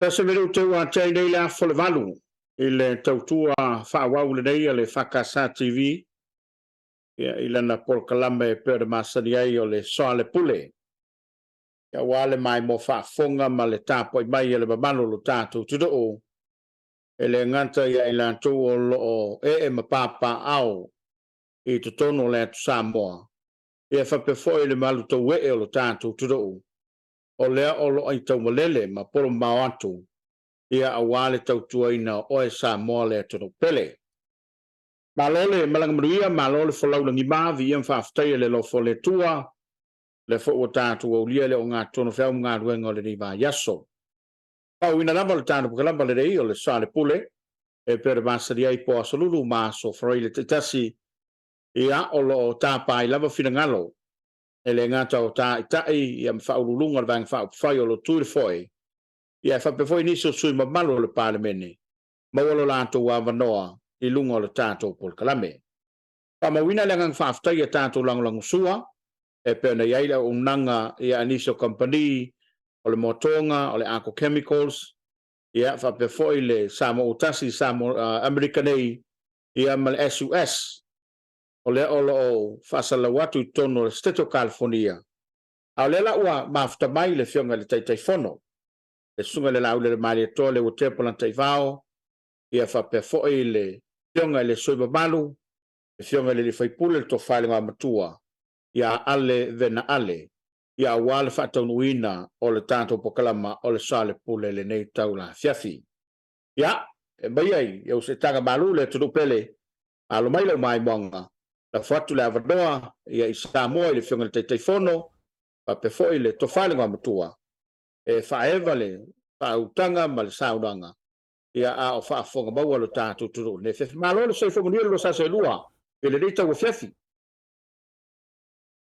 Tasi mea ou te ua ate ai nei le afa o le 8 i le tautua faaauau lenei a le EFKS TV i lana polokalame e pei ona masani ai o le Soalepule, aua le maimoa faafofoga ma le tapuai mai a le mamalu o lo tatou atunuu, e le gata ia i latou o lo o ee ma papaaao i totonu o le atu Samoa, ia faapea foi le mamalu tauee o lo tatou atunuu o lea o lo o aitaumalele ma polomamao atu ia aua le tautuaina o oe Samoa le atunuu pele. Malo le malaga manuia, malo le folau lagima, viia ma faafetaia le alofa o le Atua, lea foi ua tatou aulia le ogatotonu o feau ma galuega o lenei vaiaso. Faauuina lava le tatou polokalame lenei o le Soalepule e pei ona masani ai po o Aso Lulu ma Aso Faraile taitasi, ia o lo o tapa ai lava finagalo e le gata o Taitai ia ma Faauluuluga o le Vaega Faaupufai o lo o tu i le foe, ia ae faapea foi nisi o sui usufono mamalu o le Palemene, maua lo latou avanoa i luga o le tatou polokalame. Faamauina le agaga faafetai i a tatou lagolagosua e pei ona i ai le auaunaga a nisi o kamupani o le Moatoga, o le Arco Chemicals, ia faapea foi le Samoa ua Tasi, Samoa, Amerika nei, ia ma le SUS, o lea o lo o faasalalau atu i totonu o le Setete o Kalifonia. A o lea la ua mafuta mai le Afioga i le Taitaifono, le Susuga i le Laulelemaalietoa Leuatea Polataivao, ia faapea foi le Afioga i le sui mamalu, le Afioga i le sui usufono le Tofa i le Igoamatua ia Ale Vena Ale, ia aua le faataunuuina o le tatou polokalama o le Soalepule i lenei taula afiafi. Ia, e maia i ou seetaga malu le atunuu pele, alo mai lau maimoaga, lafo atu le avanoa ia i Samoa i le Afioga i le Taitaifono, faapea foi le Tofa i le Igoamatua, e faaeva le faautaga ma le saunoaga, ia a o faafofoga maua lo tatou atunuu i lenei afiafi. Malo le soifua manuia le 272 i lenei tauafiafi.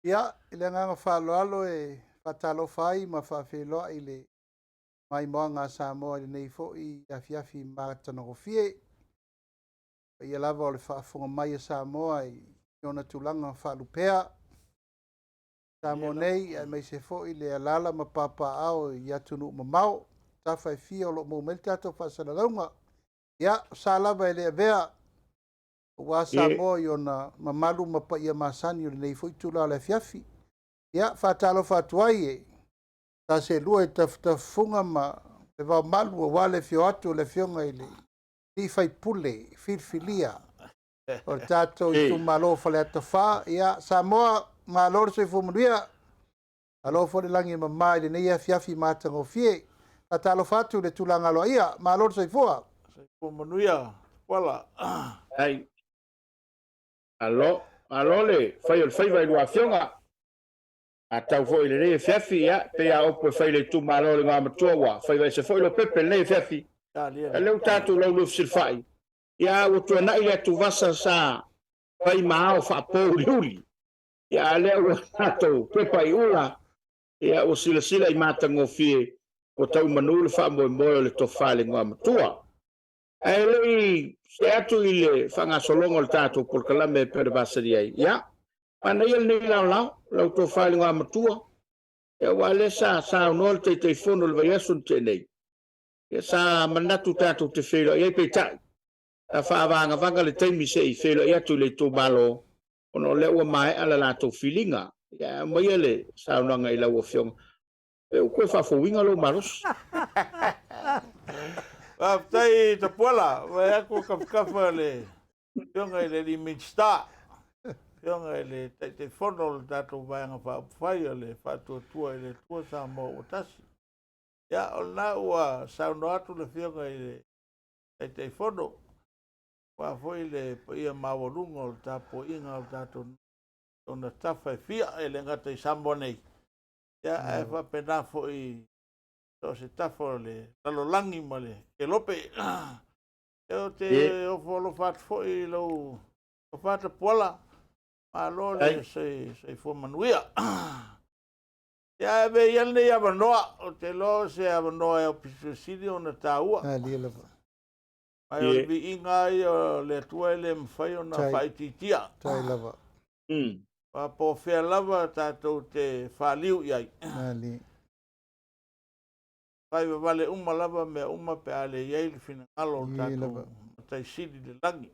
Ia, i le agaga faaaloalo e faatalofa ai ma faafeiloai i le maimoaga a Samoa i lenei foi afiafi matagofie. Paia lava o le faafofoga mai a Samoa i ona tulaga faalupea. Samoa nei, aemaise foi le alaala ma papaaao i atunuu mamao, tafa e fia o lo o maua mai le tatou faasalalauga. Ia, o sa lava e le avea, aua Samoa i ona mamalu ma paia masani o lenei foi itula o le afiafi. Ia, faatalofa atu ai e taselua i tafatafufuga ma le vaomalu aua le afio atu o le Afioga i le Alii Faipule filifilia o le tatou itumalo o Faleata 4. Ia, Samoa, malo le soifua manuia. Malo foi le lagi e mama i lenei afiafi matagofie. Faatalofa atu i le tulaga aloaia. Malo le soifua. Soifua manuia, Tuala. Ai. Malo, malo le fai o le faiva i lua afioga. Atau foi i lenei afiafi, ia, pei a upu e fai i le itumalo o le Igoamatua ua faiva ese foi Lopepe i lenei afiafi. Ia lea ua tatou laulua fesilafai, ia ua tuanai le atuvasa sa fai ma ao faapouliuli. Ia a lea ua tatou pepa i ula, ia ua silasila i matagofie ua tau manu le faamoemoe o le tofa i le Igoamatua. Ae le i see atu i le faagasologa o le tatou polokalame e pei ona vasali ai, ia, manaia lenei laolao, lau tofa i le Igoamatua, ia aua lea sa saunoa le Taitaifono i le vaiaso na tea nei, ia sa manatu tatou te feiloai ai, peitai, sa faavagavaga le taimi se i feiloai atu i le itumalo, ona o lea ua maea le latou filiga. Ia, aumaia le saunoaga i lau Afioga. Pe ua toe faafouina lou malosi. Faafetai Tapuala, vaai atu tafatafa le Afioga i le alii Minisita, Afioga i le Taitaifono o le tatou Vaega Faaupufai o le Faatuatua i le Atua Samoa ua Tasi. Ia, o lena ua saunoa atu le Afioga i le Taitaifono, aua foi le paia maualuga o le tapuaiga o le tatou ona tafa e fia, e le gata i Samoa nei, ia, ae faapena foi i so o se tafa o le lalolagi ma le kelope. Ia, ou te ofo alofa atu foi i lou tofa Tapuala, malo le soifua manuia. Ia, ae avea ia lenei avanoa, ou te iloa o se avanoa e aupito sili ona taua. Mai o le viiga ia o le Atua e le mafai ona faaitiitia. Tai lava. Aua po o fea lava tatou te faliu i ai. Faivavale uma lava mea uma pe a le i ai le finagalo o le Ie tatou lava. Matai Sili i le lagi.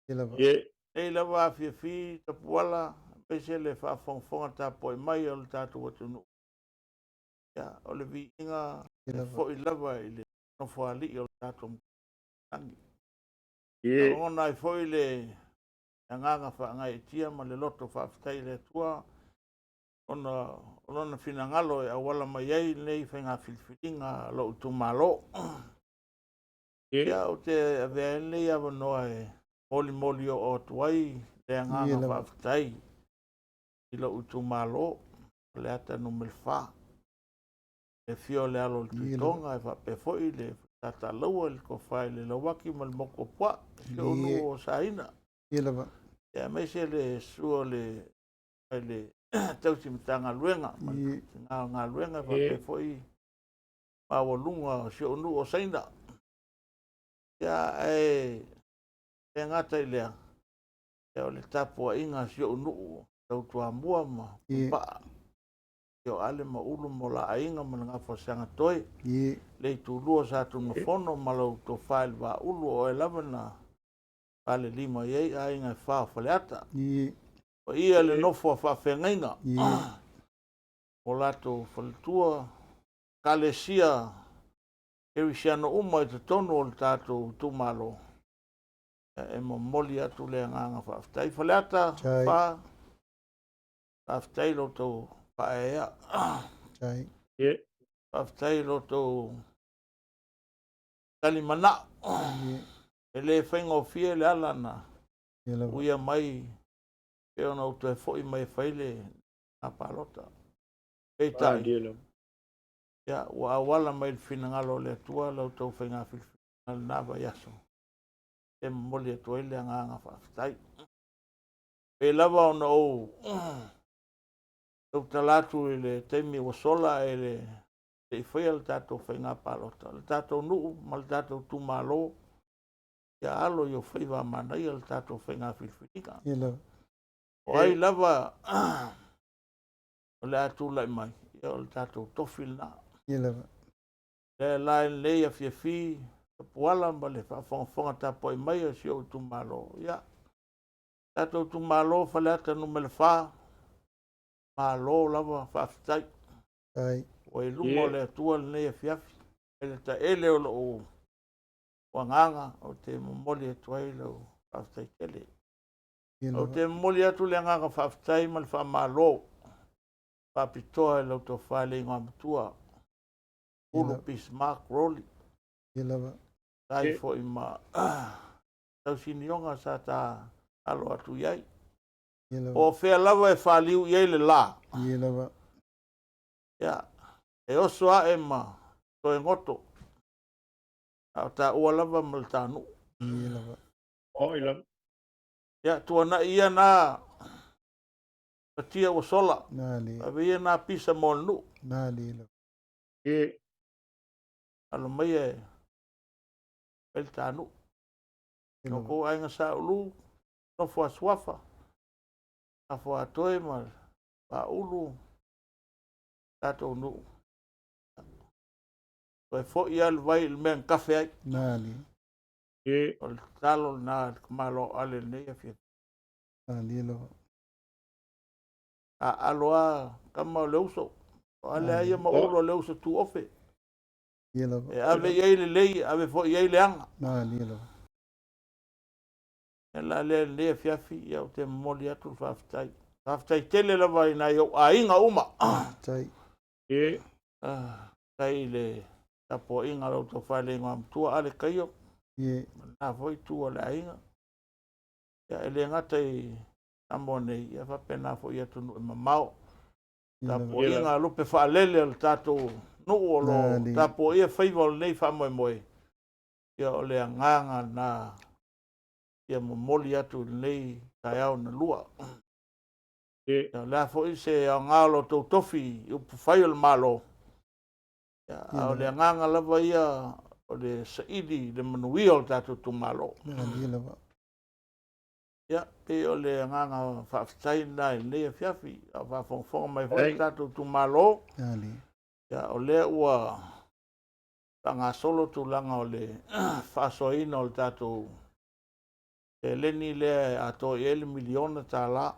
Ie lava. Ie. Nei lava afiafi Tapuala aemaise le faafogafoga tapuai mai o le tatou atunuu. Ia, o le viiga Ie e lava. foi lava i le Nofoalii o le tatou lagi. Ie. Lagona ai foi le agaga faagaeetia ma le loto faafetai i le Atua ona o lona finagalo e auala mai ai lenei faiga filifiliga a lou itumalo. Ie. Ia, ou te avea ai lenei avanoa e molimoli oo atu ai le Ie agaga lava. faafetai i lou itumalo, Faleata Nu.4, le afio o le alo o le Ie lava. Tuitoga e faapea foi le Tatalaua, le Tofa i le Lauaki ma le Motu o Puaa, si ou Ie. nuu o Saina. Ie lava. Ia, aemaise le susu o le i le tausi Matagaluega ma le Ie. tina o galuega e faapea foi maualuga o si ou nuu o Saina. Ia, ae le gata i lea, ia, o le tapuaiga a si ou nuu tau Toamua ma Ie. Pupaa, o Ale ma Ulu ma o la aiga ma le Gafoaseaga toe, Ie. le itulua o Satunumafono ma lau tofa i le Vaaulu, o oe lava na falelima i ai aiga e fa o Faleata. Ie. Paia le nofo a faafeagaiga Ie. o latou faletua, ekalesia kerisiano uma i totonu o le tatou itumalo. Ia, e momoli atu le agaga faafetai. Faleata Chai. fa, faafetai lo outou faaeaea. Chai. Ie. Faafetai lo outou talimanao. Ie. E le faigofie le ala na Ie lava. uia mai pe ona ou toe foi mai e fai le palota. Peitai, Ie lava. ia, ua auala mai le finagalo o le Atua la outou faiga filifiliga lena vaiaso. E momoli atu ai le agaga faafetai. Pei lava ona ou tautala atu i le taimi ua sola e le i faia le tatou faiga palota, le tatou nuu ma le tatou itumalo, ia alo i o faiva a manaia le tatou faiga filifiliga. Ie lava. O ai lava o le a tulai mai, ia o le tatou tofi lena. Ie lava. Lea la i lenei afiafi, Tapuala ma le faafogafoga tapuai mai o si ou itumalo. Ia, tatou itumalo Faleata Nu.4, malo lava faafetai. Chai. Ua i luma o le Atua lenei afiafi. E le taele o lou agaga, ou te momoli atu ai lau faafetai tele. Ie Ou lava. te momoli atu le agaga faafetai ma le faamalo faapitoa i lau tofa i le igoamatua, Ie Ulu lava. Bismarck Rowley, Ie lava. tai Ie. foi ma tausinioga sa ta alo atu i ai. Ie lava. O fea lava e faliu i ai le la. Ie lava. Ia, e oso ae ma toe goto. A o taua lava ma le tānuu. Ie lava. Oi lava. Ia, tuanai ia na fatia ua sola. Na le. Ave ia na pisa mo le nuu. Na le lava. Ie. Alo mai e fai le tānuu. Ie No lava. kou aiga sa ulu, nofo a suafa, nofo a toe ma Vaaulu, tatou nuu. Toe foi lava le vai i le mea na kafe ai. Na le. Ie. O le tatalo lena a le tamaloa o Ale i lenei afiafi. Na le lava. A alo lava tama o le uso. O Ale lava ia ma Ulu o le uso tuofe. Ie lava. E ave i ai le lei, ave foi i ai le aga. Na le lava. Ia la lea i lenei afiafi, ia ou te momoli atu le faafetai. Faafetai tele lava i nai ou aiga uma. Chai. Ie. Ah, faafetai i le tapuaiga a lau tofa i le igoamatua Ale Kaio, Ie. ma lena foi itu o le aiga. Ia, e le gata i Samoa nei, ia faapena foi i atunuu e mamao. Ie lava. Tapuaiga a lupe faalele o le tatou nuu o lo Na le. tapuaia faiva o lenei faamoemoe. Ia, o le agaga lena ia momoli atu i lenei taeao na lua. Ie. Ia, o le a foi se aoga o lo outou tofi i upufai o le Malo. Ia, a o le agaga lava ia o le saili i le manuia o le tatou itumalo. Na le lava. Ia, pei o le agaga faafetai lena i lenei afiafi. A o faafogafoga mai foi le Ei. tatou itumalo. Na le. Ia, o lea ua faagasolo tulaga o le faasoaina o le tatou seleni lea e atoa i ai le miliona tala.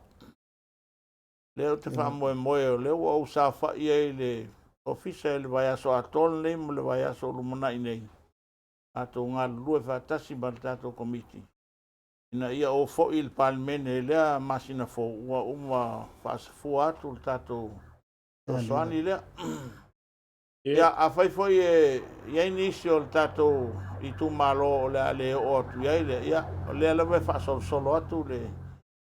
Lea ou te faamoemoe o lea ua ou saofai ai i le ofisa i le vaiaso atoa lenei ma le vaiaso o lumanai nei, tatou galulue faatasi ma le tatou Komiti ina ia oo foi i le Palemene i lea masina fou ua uma faasafua atu le tatou fesoasoani lea. Ia, afai foi e i ai nisi o le tatou itumalo o le a le oo atu i ai lea, ia, o lea lava e faasolosolo atu le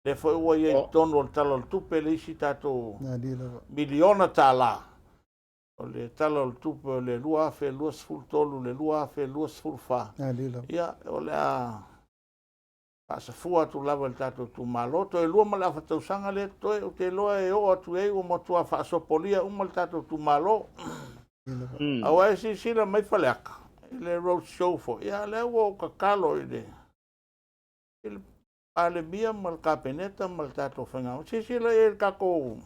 lea foi ua i ai i totonu o le Tala o le Tupe le isi tatou miliona tala o le Tala o le Tupe o le 2023 i le 2024. Ia, o le a faasafua atu lava i le tatou itumalo. Toe lua ma le afa tausaga lea e totoe, ou te iloa e oo atu i ai ua matua faasopolia uma le tatou itumalo. Aua e silasila mai Faleata i le road show foi, ia lea ua ou tatalo i le Palemia ma le Kapeneta ma le tatou faigamalo. Silasila i ai i le tatou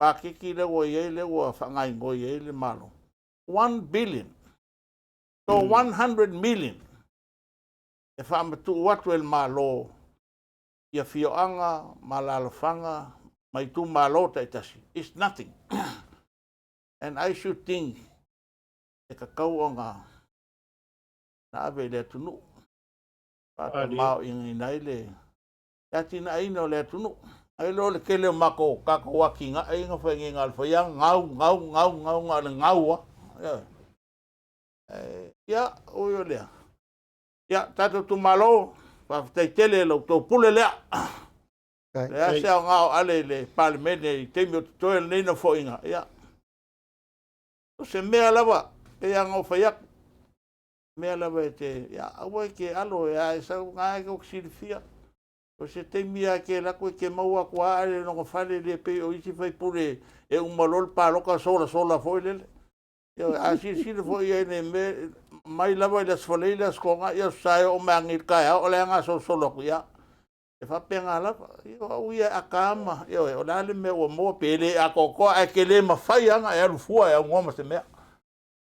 paketi lea ua i ai, lea ua faagaoioi ai le Malo, 1 billion. So 100 million e faamatuu atu e le Malo i afioaga ma alaalafaga ma itumalo taitasi is nothing. And I should think e tatau ona ave i le atunuu, faatamaoaigaina ai le atinaeina o le atunuu. Ai loa le tele o matou tatou atinae ia na fai nei na o le fai lava gau, gau, gau, gau, na o le gau lava. Ia, ui o lea, ia, tatou itumalo, faafetai tele i la outou pule lea. E leai se aoga o Ale i le Palemene i taimi o totoe o lenei Nofoaiga, ia, o se mea lava, e pei lava ona ou fai atu, mea lava e te, ia, aua e te alo, a e sau, na e tou te silafia, o se taimi lava e te alu atu e te maua atu lava Ale i lona fale, e le pei o isi sui usufono e uma loa le palota solasola foi lele. Ioe, a silasila foi i ai i le mea, mai lava i le Aso Faraile, Aso Toonai, Aso Sa e oo mai lava nei i le taeao o la e gasolosolo atu, ia, e faapena lava. Ia o au ia e ata lava ma, ioe, o le a le mea ua maua pe le atoatoa, ae te le mafai lava ona e alu fua e aunoa ma se mea.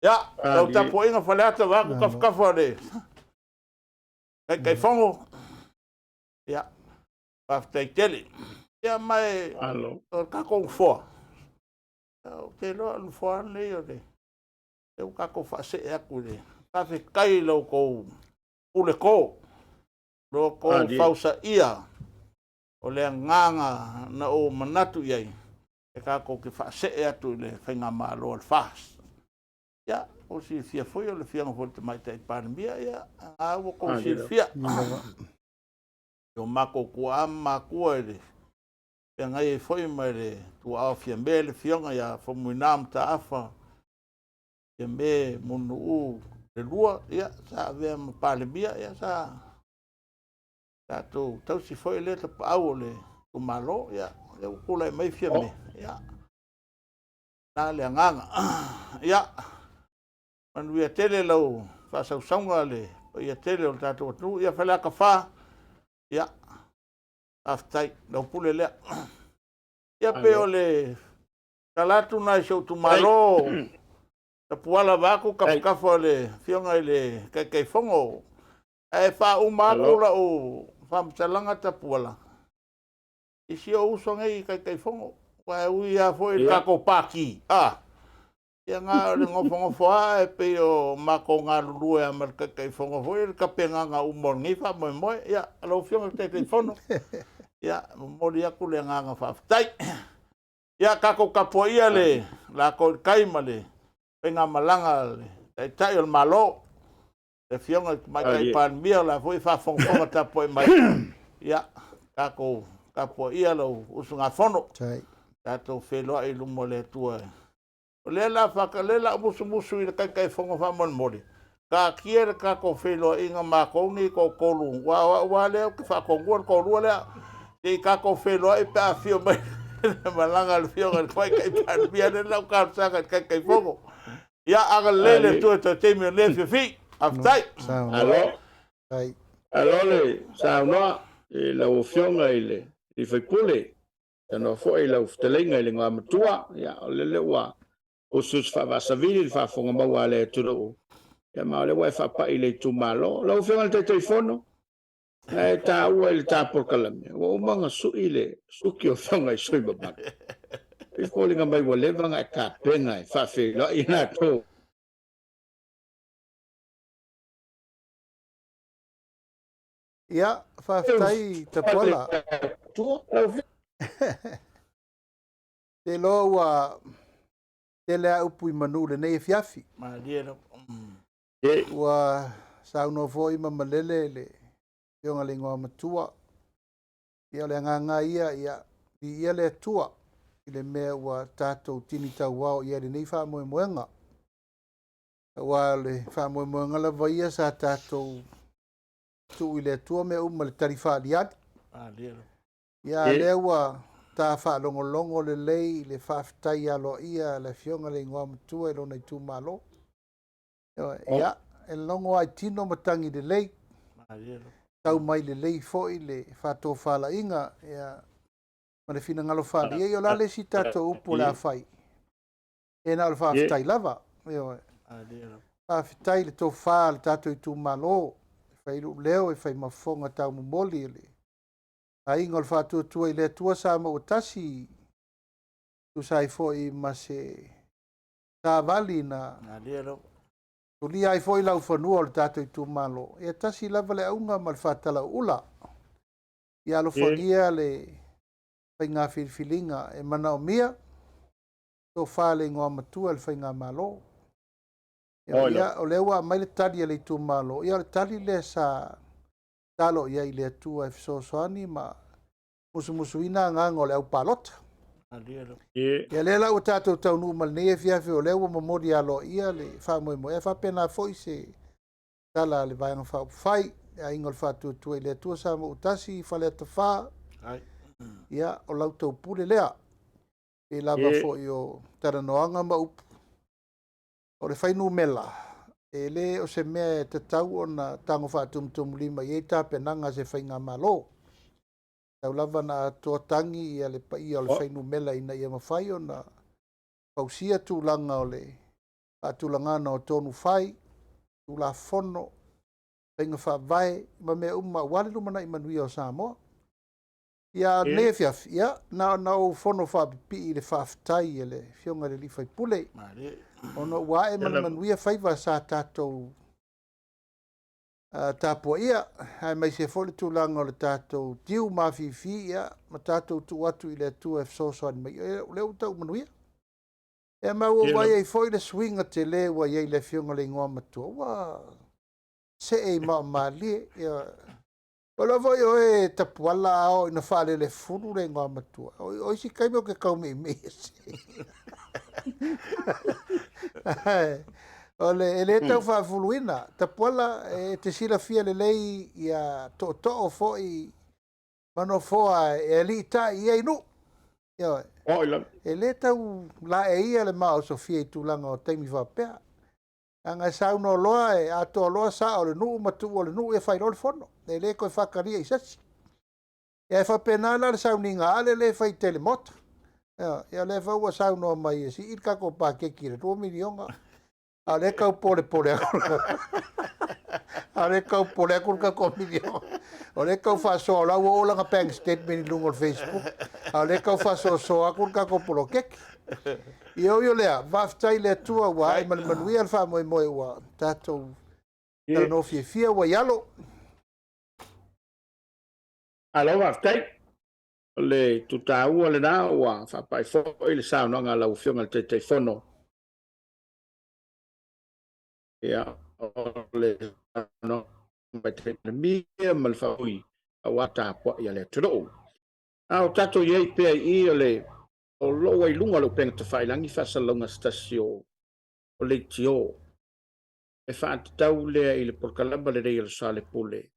Ia, lau tapuaiga Faleata vaeatu tafatafa o le Taitaifono, ia, faafetai tele. Ia ma o le tatou Nofoa, ou te iloa o le Nofoa lava lenei o le ua tatou faasee atu i le... Faafetai i la outou puleto, lo outou fausaia o le agaga na ou manatu i ai e tatou te faasee atu i le faigamalo a le FAST. Ia, ua silafia foi o le Afioga foi i le Tamaitai Palemia, ia, a ua outou silafia. O matou tuaa ma matua i le feagai ai foi ma le tuaa o Fiame le Afioga ia Faumuina Mataafa Fiame Mulinuu le lua, ia, sa avea ma Palemia, ia sa tatou tausi foi lea tapaau o le itumalo, ia, lea ua tulai mai Fiame, ia, na le agaga. Ia, manuia tele lau faasausauga le paia tele o le tatou atunuu. Ia, Faleata 4, ia, faafetai, lau pule lea. Ia pei o le tala atu lena i si ou itumalo, Tapuala vaeatu tafatafa o le Afioga i le Taitaifono. Ae faauma atu lau faamatalaga Tapuala i si ou uso nei Taitaifono, aua e ui lava foi i le tatou Pati, a, ia na o le nofonofo lava ae pei o matou galulue lava ma le Taitaifono foi i le tapenaga uma o lenei faamoemoe. Ia, lau Afioga i le Taitaifono, ia, e momoli atu le agaga faafetai. Ia tatou tapuaia le latou i le tai ma le faigamalaga a le Taitai o le Malo, le Afioga i le Tamaitai Palemia, o la foi e faafogafoga tapuai mai. Ia, tatou tapuaia lau usugafono, tatou feiloai i luma o le Atua. O lea o le a ou musumusu i le Taitaifono faamolemole, taatia le tatou feiloaiga matou nei e toatolu, aua o au lava lea ou te faatonuina le toalua lea, se i tatou feiloai pe a afio mai le malaga a le Afioga i le Tamaitai Palemia. Lea la ou talosaga i le Taitaifono. Ia agalelei le Atua i toe taimi o lenei afiafi. Faafetai. Malo. Malo le saunoa i lau Afioga i le sui usufono. Saunoa foi i lau fetalaiga i le Igoamatua. Ia, o lele ua usuusu faavaasavili le faafofoga maua a le atunuu. Ia ma o lea ua e faapai i le itumalo. Lau Afioga i le Taitaifono, na e taua i le ta polokalame, ua uma ona sui le suki o Afioga i sui mamalu. E foliga mai ua leva ona e tapena e faafeiloai i latou. Ia, faafetai Tapuala. Te iloa ua tele a upu i manu i lenei afiafi. Malie lava. Ua saunoa foi ma malele le Afioga i le Igoa Matua. Ia, o le agaga ia, ia viia le Atua i le mea ua tatou tini tauao i ai i lenei faamoemoega. Aua o le faamoemoega lava ia sa tatou tuu i le Atua mea uma i le tali faaliali. Malie lava. Ia, a lea ua ta faalogologo lelei i le faafetai aloaia a le Afioga i le Igoa Matua i lona itumalo. Ia, e logo lava i tino matagi lelei, Malie lava. tau mai lelei foi le faatofalaiga, ia, ma le finagalo faaalia. Ia, o le a le isi tatou upu o le a fai? E na o le faafetai lava. Ioe. Malie lava. Faafetai i le tofa a le tatou itumalo, e fai lou leo, e fai ma fofoga taumomoli o le aiga o le Faatuatua i le Atua Samoa ua tasi, tusa ai foi ma se savali na Malie lava. tulia ai foi laufanua o le tatou itumalo. Ia tasi lava le auga ma le faatalauula. Ia alofagia le faiga filifiliga e manaomia, tofa le Igoa Matua i le faigamalo. Ia, o lea ua aumai le tali a le itumalo. Ia, o le tali lea sa talo i ai i le Atua e fesoasoani ma musumusuina agaga o le aupalota. Malie lava. Ia, lea la ua tatou taunuu ma lenei afiafi, o lea ua momoli aloaia le faamoemoe. E faapena foi se tala a le Vaega Faaupufai, le Aiga o le Faatuatua i le Atua Samoa ua tasi, Faleata 4. Ai. Ia, o lau taupule lea. E lava foi o talanoaga ma upu. O le fuainumera, e le o se mea e tatau ona tago faatumutumulima i ai tapenaga a se faigamalo. Tau lava na atoa tagi ia le paia o le fuainumera ina ia mafai ona fausia tulaga o le faatulagana o tonu fai, tulafono, faiga faavae ma mea uma aua le lumanai manuia o Samoa. Ia, lenei afiafi, ia, na ona ou fono faapipii i le faafetai a le Afioga i le sui usufono, Malie. ona ua ae ma le manuia faiva sa tatou tapuaia, aemaise foi le tulaga o le tatou tiu mafifi, ia, ma tatou tuu atu i le Atua e fesoasoani mai. Ia, o lea ua tau manuia. Ia, ma ua vaai ai foi le suiga tele ua i ai i le Afioga i le Igoa Matua, ua see i maomalie. Ia, o lea foi o e tapuala a oo ina faalelefulu le Igoa Matua. O isi taimi o ke tau meimei ese. O le e le tau faafuluina. Tapuala e te silafia lelei ia tootoo foi ma nofoa e aliitai i ai nuu. Ioe. Oi lava. E le tau laeia le maosofia i tulaga o taimi faapea. Leaga e saunoa loa e atoa loa sao o le nuu ma tuu o le nuu e fai loa le fono. E le toe faatalia i se isi. Ia, e faapena la le sauniga a ale le fai tele maota. Ia, ia lea foi ua saunoa mai e sii le tatou paketi i le 2 miliona. A o lea tau polepole atu. A o lea tau popole atu le tatou miliona. O lea tau faasoa o la ua oo lana bank statement i luga o le Facebook. A o lea tau faasoasoa atu le tatou poloketi. Ia ui o lea, faafetai i le Atua ua ae ma le manuia le faamoemoe ua tatou talanoa fiafia ua i alo. Malo faafetai. O le itu taua lena ua faapai foi le saunoaga a lau Afioga i le Taitaifono. Ia, o le saunoaga mai ma le faui aua tapuai a le atunuu. A o tatou i ai pea i i o le o lo o ua i luga o le upega tafailagi faasalalauga se tasi o leitio e faatatau lea i le polokalama lenei o le Soalepule,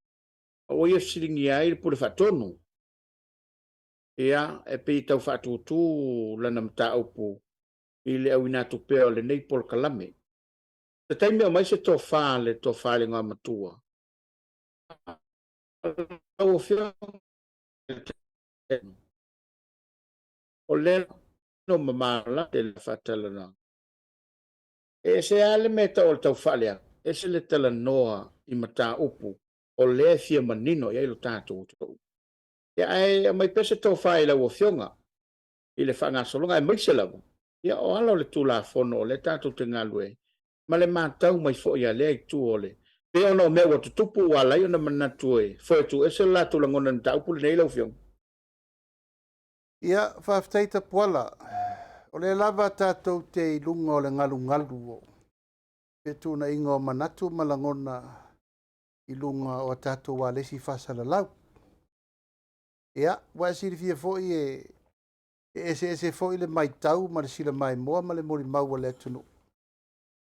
a ua ia fesiligia ai le Pule Faatonu. Ia, e pei e tau faatutū lana mataupu i le auina atu pea o lenei polokalame. Se taimi aumai se tofa le tofa i le Igoa Matua. Lau Afioga o lea no mamala le faatalanoaga. E ese lava le mea e tau o le tau faaleaga. ese le talanoa i mataupu o lea e fia manino i ai lo tatou atunuu. Ia, ae aumai pea se tofa i lau Afioga i le faagasologa, aemaise lava ia o ala o le Tulafono o lea tatou te galulue ai, ma le matau mai foi a lea itu o le pei ona o mea ua tutupu ua ala ai ona manatu e foe tuuese le latou lagona i le mataupu lenei lau Afioga. Ia, faafetai Tapuala. O lea lava tatou te i luga o le galugalu o fetuunaiga o manatu ma lagona i luga o a tatou alesi faasalalau. Ia, ua e silafia foi e eseese foi le matau ma le silamaimoa ma le molimau a le atunuu.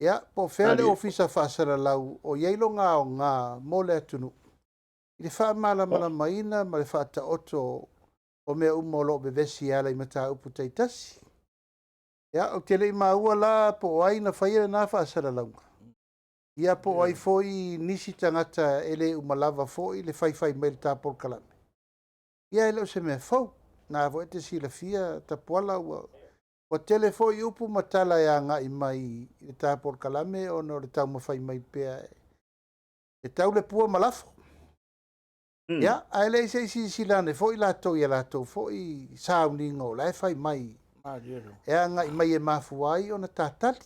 Ia, po o fea le ofisa faasalalau o i ai lona aoga mo le atunuu i le faamalamalamaina ma le faataoto o mea uma o lo o vevesi e ala i mataupu taitasi. Ia, ou te le i maua la po o ai na faia lena faasalalauga, ia po o ai foi nisi tagata e le uma lava foi le faifai mai i le ta polokalame. Ia e le o se mea fou, na foi e te silafia Tapuala ua tele foi upu ma tala e agai mai i le ta polokalame ona o le taumafai mai pea e tau le pua ma lafo. Ia, ae le i se i silasila ane foi latou i a latou foi sauniga o la e fai mai e agai mai e mafua ai ona tatali.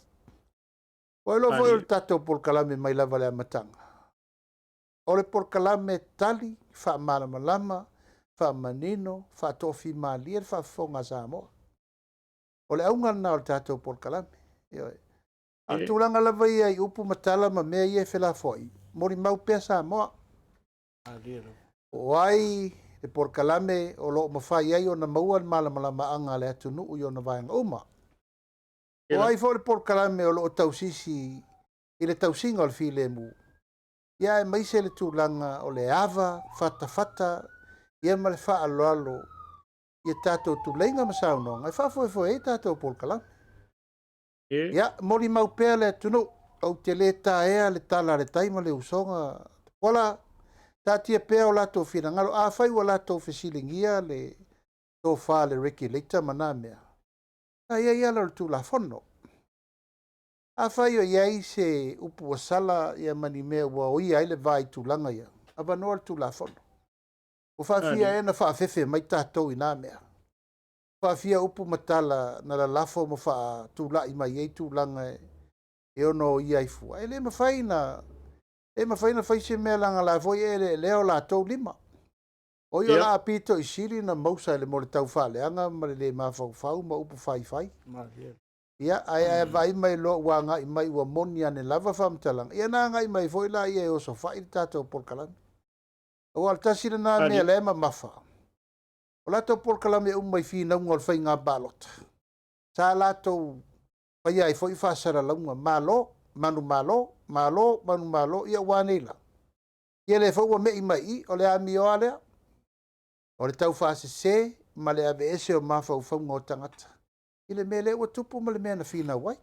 Ua iloa foi o le tatou polokalame mai lava i le amataga. O le polokalame tali, faamalamalama, faamanino, faatofimalie le faafofoga a Samoa. O le auga lena o le tatou polokalame. Ioe. A o le tulaga lava ia i upu ma tala ma mea ia e felafoai, molimau pea Samoa. Po o ai le polokalame o lo o mafai ai ona maua le malamalamaaga a le atunuu i ona vaega uma. Po o ai foi le polokalame o lo o tausisi i le tausiga o le filemu, ia aemaise le tulaga o le ava fatafata ia ma le faaaloalo i a tatou tuleiga ma saunoaga e faafoefoe ai tatou polokalame. Ia, molimau pea le atunuu, ou te le taea le tala a le tai ma le usoga, Tupuola, taatia pea o latou finagalo. Afai ua latou fesiligia le tofa a le Regulator ma na mea, sa i ai ala o le Tulafono. Afai o i ai se upu ua sala ia ma ni mea ua oia ai le va i tulaga ia, avanoa le Tulafono. Ua faafia ea na faafefe mai tatou i na mea? Faafia upu ma tala na lalafo ma faatulai mai ai tulaga e ono oia ai fua? E le mafai na le mafai na fai se mea leaga la foi e eleelea o latou lima. O ia la pito i sili na mausa i le mo le tau faaleaga ma le le mafaufau ma upu faifai. Ia, ae ae vaai mai loa ua agai mai ua moni ane lava faamatalaga, ia na agai mai foi laia e osofai le tatou polokalame. Aua o le tasi lena mea la e mamafa, o latou polokalame uma i finauga o le faiga palota, sa latou faia ai foi faasalalauga, malo, manumalo, malo, manumalo, ia ua a nei la? Ia lea foi ua me'i mai i i, o le amio lava lea, o le taufaasese ma le aveese o mafaufauga o tagata i le mea lea ua tupu ma le mea na finau ai.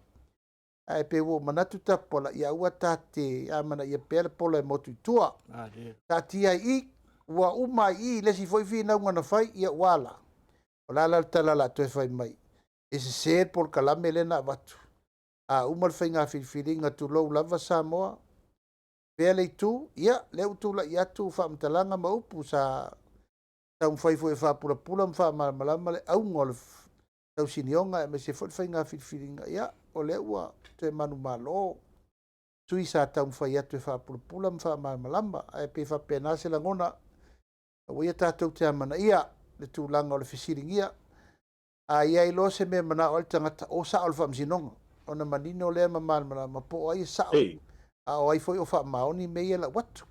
Ae pei ua ou manatu Tapuala, ia aua ta te amanaia pea le pola e motu i tua. Taatia ai i i, ua uma ai i i le isi foi finauga na fai, ia ua ala. O le a la le tala o le a toe fai mai? E sese le polokalame lea na avatu. A uma le faiga filifiliga, tulou lava Samoa, fea le itu? Ia, lea ua tulai atu faamatalaga ma upu sa taumafai foi e faapulapula ma faamalamalama le auga o le tausinioga aemaise foi le faiga filifiliga. Ia, o lea ua toe manumalo sui sa taumafai atu e faapulapula ma faamalamalama. Ae pei e faapena se lagona, aua ia tatou te amanaia le tulaga o le fesiligia. A i ai loa se mea e manao ai le tagata, o sao i le faamasinoga, ona manino lea ma malamalama po o ai e sao, a o ai foi o faamaoni mea ia e lau atu.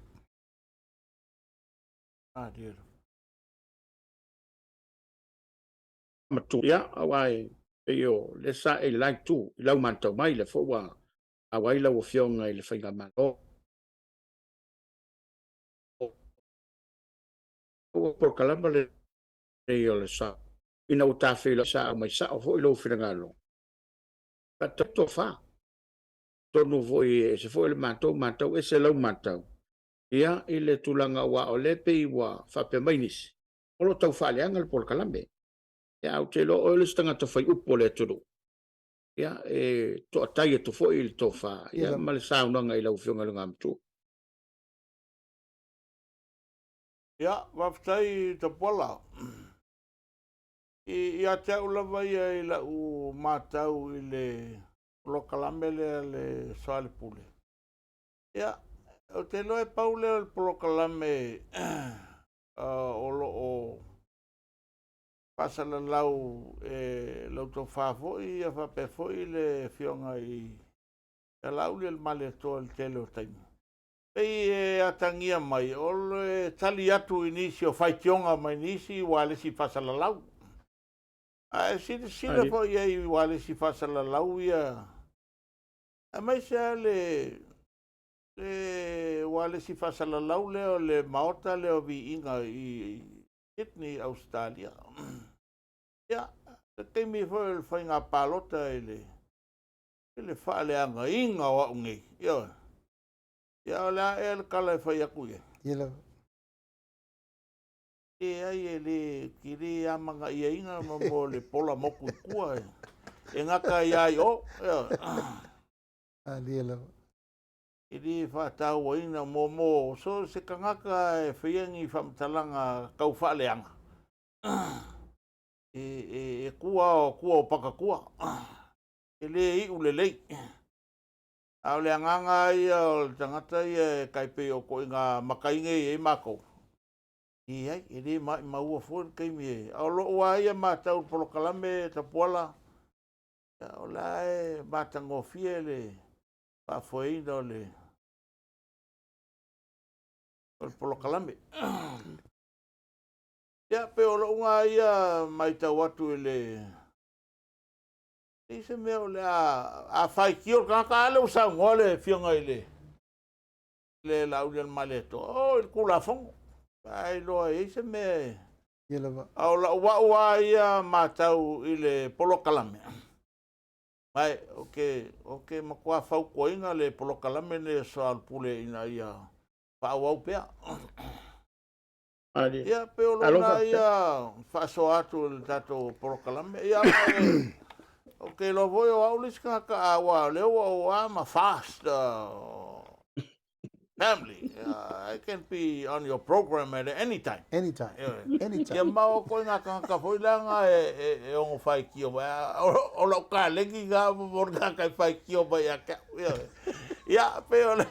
Matua, ia, aua e pei o lea sa e i le la itu i lau matau mai, lea foi ua auai lau Afioga i le Faigamalo. Ua polokalama lenei o le sa ina ua tafeiloai sa aumai sao foi lou finagalo. Faatau tofa. Atonu foi e ese foi le matou matau, ese lau matau. Ia, i le tulaga aua o lea pei ua faapea mai nisi, o lo o tau faaleaga le polokalame. Ia, ae ou te iloa o oe le isi tagata fai upu o le atunuu. Ia, e toatai atu foi i le tofa, ia, ma le saunoaga i lau Afioga i le Igoamatua. Ia, faafetai Tapuala. I, ia te au lava ia i lau matau i le polokalame lea le Soalepule. Ia, ou te iloa e pau lea o le polokalame o lo o faasalalau e lau tofa foi ia faapea foi le Afioga i ia Laaulialemalietoa i le tele o taimi. Pei e atagia mai o le tali atu i nisi o faitioga mai nisi ualesi faasalalau. A e silasila foi i ai i ualesi faasalalau ia, aemaise lava le le ualesi faasalalau lea o le Maota lea o Viiga i Sydney, Ausetalia. Ia, le taimi foi o le faiga palota i le i le faaleagaina o au nei, ioe. Ia, o le a ea le tala e fai atu i ai? Ia lava. Leai, e le, e le amanaiaina ma mo le pola motu i tua e, e gata ai lava i o. Ioe. Malie lava. E le faatauaina mo, mo so se tagata e faia ni faamatalaga tau faaleaga, e, e, e tua o tua o patatua. E le iu lelei. A o le agaga ia o le tagata ia e tai pei o ituaiga matai nei e i ai matou, leai, e le ma'imaua fua le taimi e... A o lo'u lava ia matau i le polokalame Tapuala, o la e matagofie le faafoeina o le o le polokalame. Ia, pei o lo'u lena ia matau atu i le i se mea o le a a faitio le tagata, a lea ua saunoa le Afioga i le le Laaulialemalietoa, o i le Tulafono, a iloa e i ai se mea e Ia lava. A o lau a'u lava ia matau i le polokalame, ma ou te, ou te matua fautuaina le polokalame lenei o Soalepule ina ia faaauau pea. Ia, pei o lona ia faasoa atu i le tatou polokalame. Ia, ou te iloa foi o au le isi tagata aua o lea ua ou I'm a fast family. I can be on your program at any time. Anytime. Anytime. Ia ma o koe ngā tangata foi langa e, e, e ongo whaikio mai. O, o lau kalegi ngā mo ngā kai whaikio mai a kia. Ia, ia pe o le,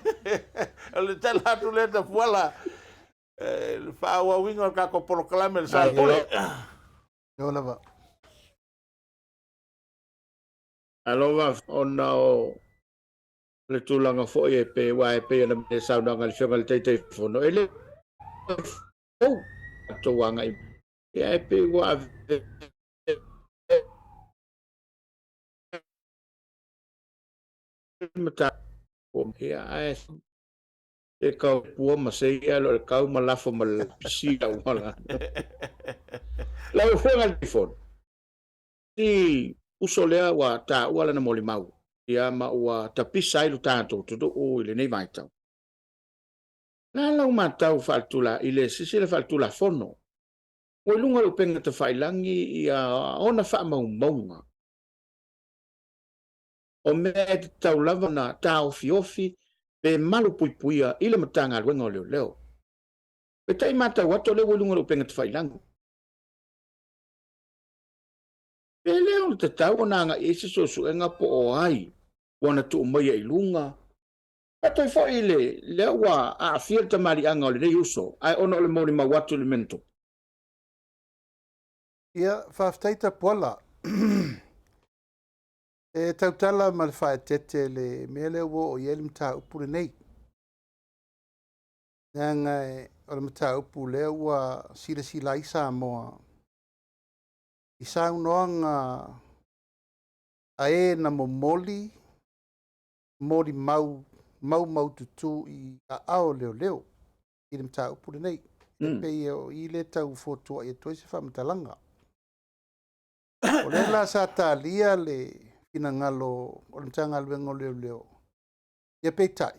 o le tala atu le ta fuala. E, le whaauauinga o le kako polokalame le sa pole. Yo lava. Alofa ona o le tulaga foi e pei, aua e pei ona le saunoaga a le Afioga i le Taitaifono, e le fou tatou agai ia e pei ua ave ia ae e kau pua ma se ia lo le kau ma lafo ma le pisi au wala. Lau Afioga i le Taitaifono, Si uso lea ua taua lana molimau, ia ma ua tapisa ai lo tatou atunuu i lenei vaitau. O le a lau matau faaletula i le silasila faaletulafono ua i luga o le upega tafailangi ia ona faamaumauga o mea e tatau lava ona taofiofi pe malupuipuia i le Matagaluega o Leoleo. Peitai matau atu o lea ua i luga o le upega tafailangi. Pe le o le tatau ona agai i ai se suesuega po o ai ua na tuu maia i luga? Faatoi foi i le lea ua aafia le tamaliiaga o lenei uso, ae ona o le molimau atu i le mea na tupu. Ia, faafetai Tapuala. E tautala ma le faaeteete le mea lea ua oo i ai le mataupu lenei. Leaga o le mataupu lea ua silasila ai Samoa i saunoaga a e na momoli molimau maumaututu i aao o leoleo i le mataupu lenei. E pei o i lea tau fotuai atu ai se faamatalaga. O lea la sa talia le finagalo o le Matagaluega o Leoleo, ia peitai,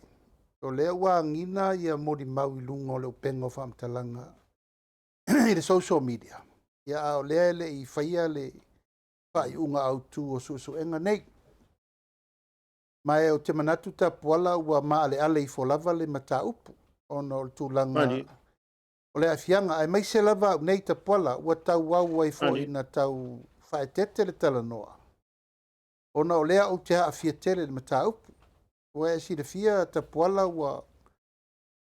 o lea ua agiga ia molimau i luga o le upega o faamatalaga i le social media, ia a o lea e le i faia le faaiuga autu o suesuega nei. Ma e ou te manatu Tapuala ua maaleale ifo lava le mataupu ona o le tulaga o le aafiaga, aemaise lava au nei Tapuala ua tauau ai foi ina tau faaeteete le talanoa, ona o lea ou te aafia tele i le mataupu. Ua e silafia Tapuala ua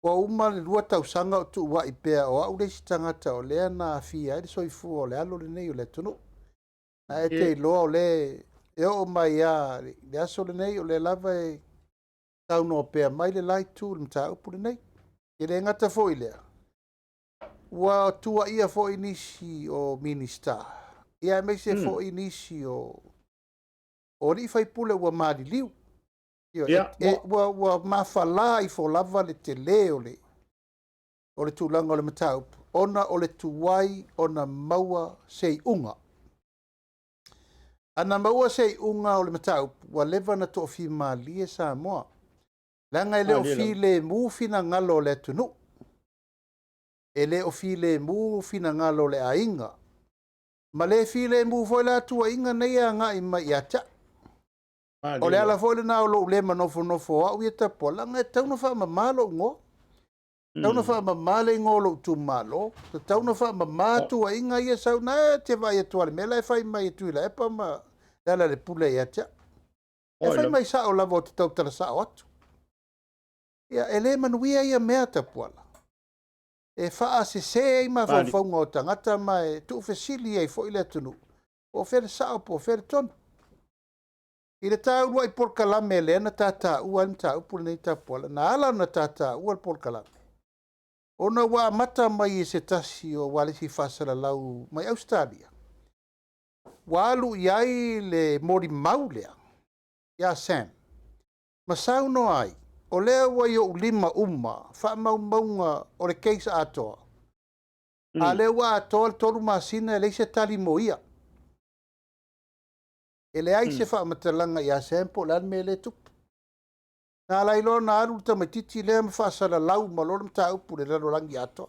uma le 2 tausaga o tuuai pea o au le isi tagata o lea na aafia ai le soifua o le alo lenei o le atunuu. Ae te iloa o lea e oo mai lava i le aso lenei o lea lava e saunoa pea mai le la itu i le mataupu lenei. E le gata foi i lea, ua tuuaia foi nisi o Minisita, ia aemaise foi nisi o alii faipule ua maliliu. Ua mafala ifo lava le tele o le tulaga o le mataupu ona o le tuai ona maua se iuga. Ana maua se iuga o le mataupu, ua leva ona toafimalie Samoa, leaga e le o filemu finagalo o le atunuu, e le o filemu finagalo o le aiga, ma le filemu foi la tuuaiga nei e agai mai ia te au. O le ala foi lena o lou le manofonofo o au ia Tapuala, leaga e tatau ona faamama lou igoa, tatau ona faamama le igoa o lou itumalo, tatau ona faamama tuuaiga ia sau. Na e te vaai atu lava i le mea la e fai mai e Tuilaepa ma Lealailepule ia te au. E fai mai sao lava ou te tautala sao atu. Ia, e le manuia ia mea Tapuala. E faasese ai mafaufauga o tagata ma e tuufesili ai foi le atunuu, po o fea le sao po o fea le tonu. I le ta uluai polokalame lea na tataua ai le mataupu lenei Tapuala, na ala ona tataua le polokalame, ona ua amata mai e se tasi o ualesi faasalalau mai Ausetalia, ua alu i ai le molimau lea ia Sam, ma saunoa ai, o lea ua i ou lima uma faamaumauga o le case atoa, a lea ua atoa le 3 masina e leai se tali mo ia. E leai se faamatalaga ia Sam po o le a le mea lea e tupu. Na ala ai loa ona alu le tamaitiiti lea ma faasalalau ma loa le mataupu i le lalolagi atoa.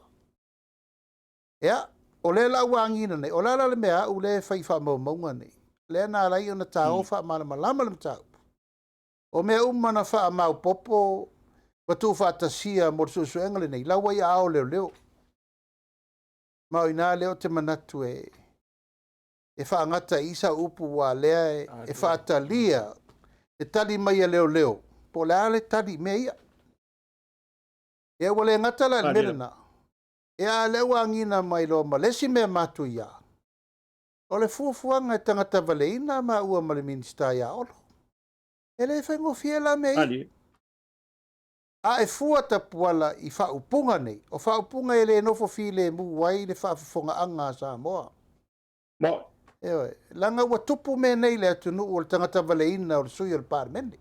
Ia, o lea la ua agiga nei, o le a la le mea a au lea e fai i faamaumauga nei? Lea na ala ai ona taoa faamalamalama le mataupu. O mea uma na faamaopoopo ma tuufaatasia mo le suesuega lenei, la ua i aao leoleo. Ma o i ina lea ou te manatu e faagata i i sau upu, aua o lea e faatalia le tali mai a leoleo, po o le a le tali i mea ia. Ia ua le gata la i le mea lena, ia a o lea ua agiga mai loa ma le isi mea matuia, o le fuafuaga e tagata valeina maua ma le Minisita ia Olo. E le faigofie la mea ia. A e fua Tapuala i faaupuga nei, o faaupuga e le nofo filemu ai le faafofogaaga a Samoa. Ioe, leaga ua tupu mea nei i le atunuu o le tagata valeina o le sui o le Palemene.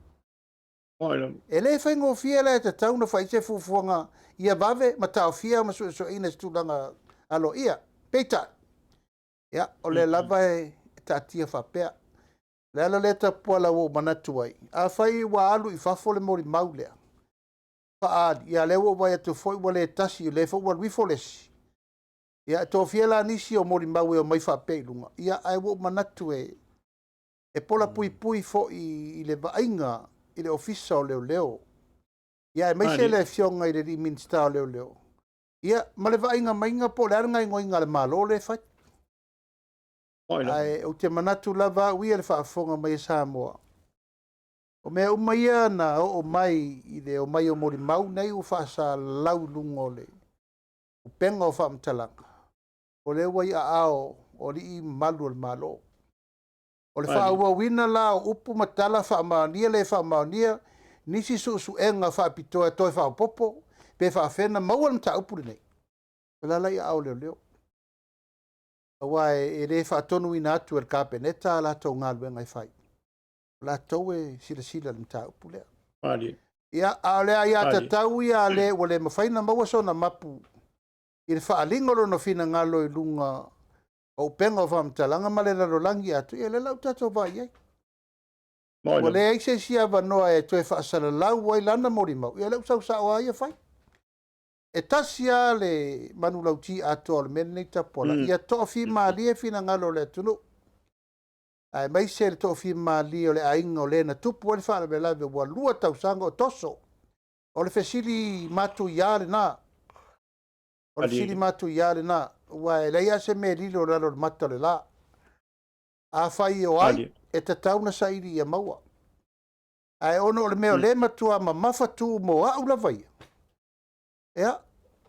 E le faigofie la, e tatau ona fai se fuafuaga ia vave ma taofia ma suesueina i se tulaga aloaia. Peitai, ia, o lea lava e taatia faapea. O le ala lea Tapuala ua ou manatu ai, afai ua alu i fafo le molimau lea, faaali, ia lea ua ou vaai atu foi ua le tasi, o lea foi ua alu ifo le isi. Ia, e toafia la nisi o molimau e omai faapea i luga, ia, ae ua ou manatu e pola puipui foi i le vaaiga i le Ofisa o Leoleo, ia aemaise le afioga i le alii Minisita o Leoleo, ia, ma le vaaiga maiga po o le a le gaoioiga a le Malo lea e fai. Ae ou te manatu lava au ia i le faafofoga mai a Samoa, o mea uma ia na oo mai i le omai o molimau nei ua faasalalau i luga o le upega o faamatalaga, o lea ua i aao o alii mamalu o le Malo. O le faaauauina la o upu ma tala faamaonia le faamaonia nisi suesuega faapitoa e toe faaopoopo pe faafena maua le mataupu lenei, o la la i aao o leoleo. Aua e le faatonuina atu e le Kapeneta a latou galuega e fai, o latou e silasila i le mataupu lea. Ia, a o le aiatatau ia a le ua le mafai ona maua sona mapu i le faaaliga o lona finagalo i luga o upega o faamatalaga ma le lalolagi atoa, ia lea la ua tatou vaai i ai. Ua leai se isi avanoa e toe faasalalau ai lana molimau, ia lea ua sau sao lava ia fai. E tasi lava le manulauti atoa o le mea lenei Tapuala, ia toafimalie finagalo o le atunuu. Aemaise le toafilemalie o le aiga o le na tupu ai le faalavelave ua 2 tausaga o toso. O le fesili matuia lena. O le fesili matuia lena, aua e leai lava se mea e lilo i lalo o le mata o le la. Afai o ai, e tatau ona saili ia maua. Ae ona o le mea o lea e matua mamafa tu mo au lava ia, ia,